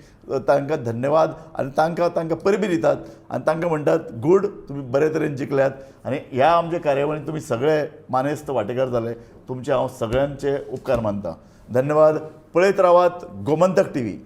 तांकां धन्यवाद आनी तांकां तांकां परबीं दितात आनी तांकां म्हणटात, गूड, तुमी बरे तरेन जिखल्यात आनी ह्या आमच्या कार्यावळीन तुमी सगळे मानेस्त वांटेकार जाले. तुमचे हांव सगळ्यांचे उपकार मानता. धन्यवाद. पळयत रावात गोमंतक टीव्ही.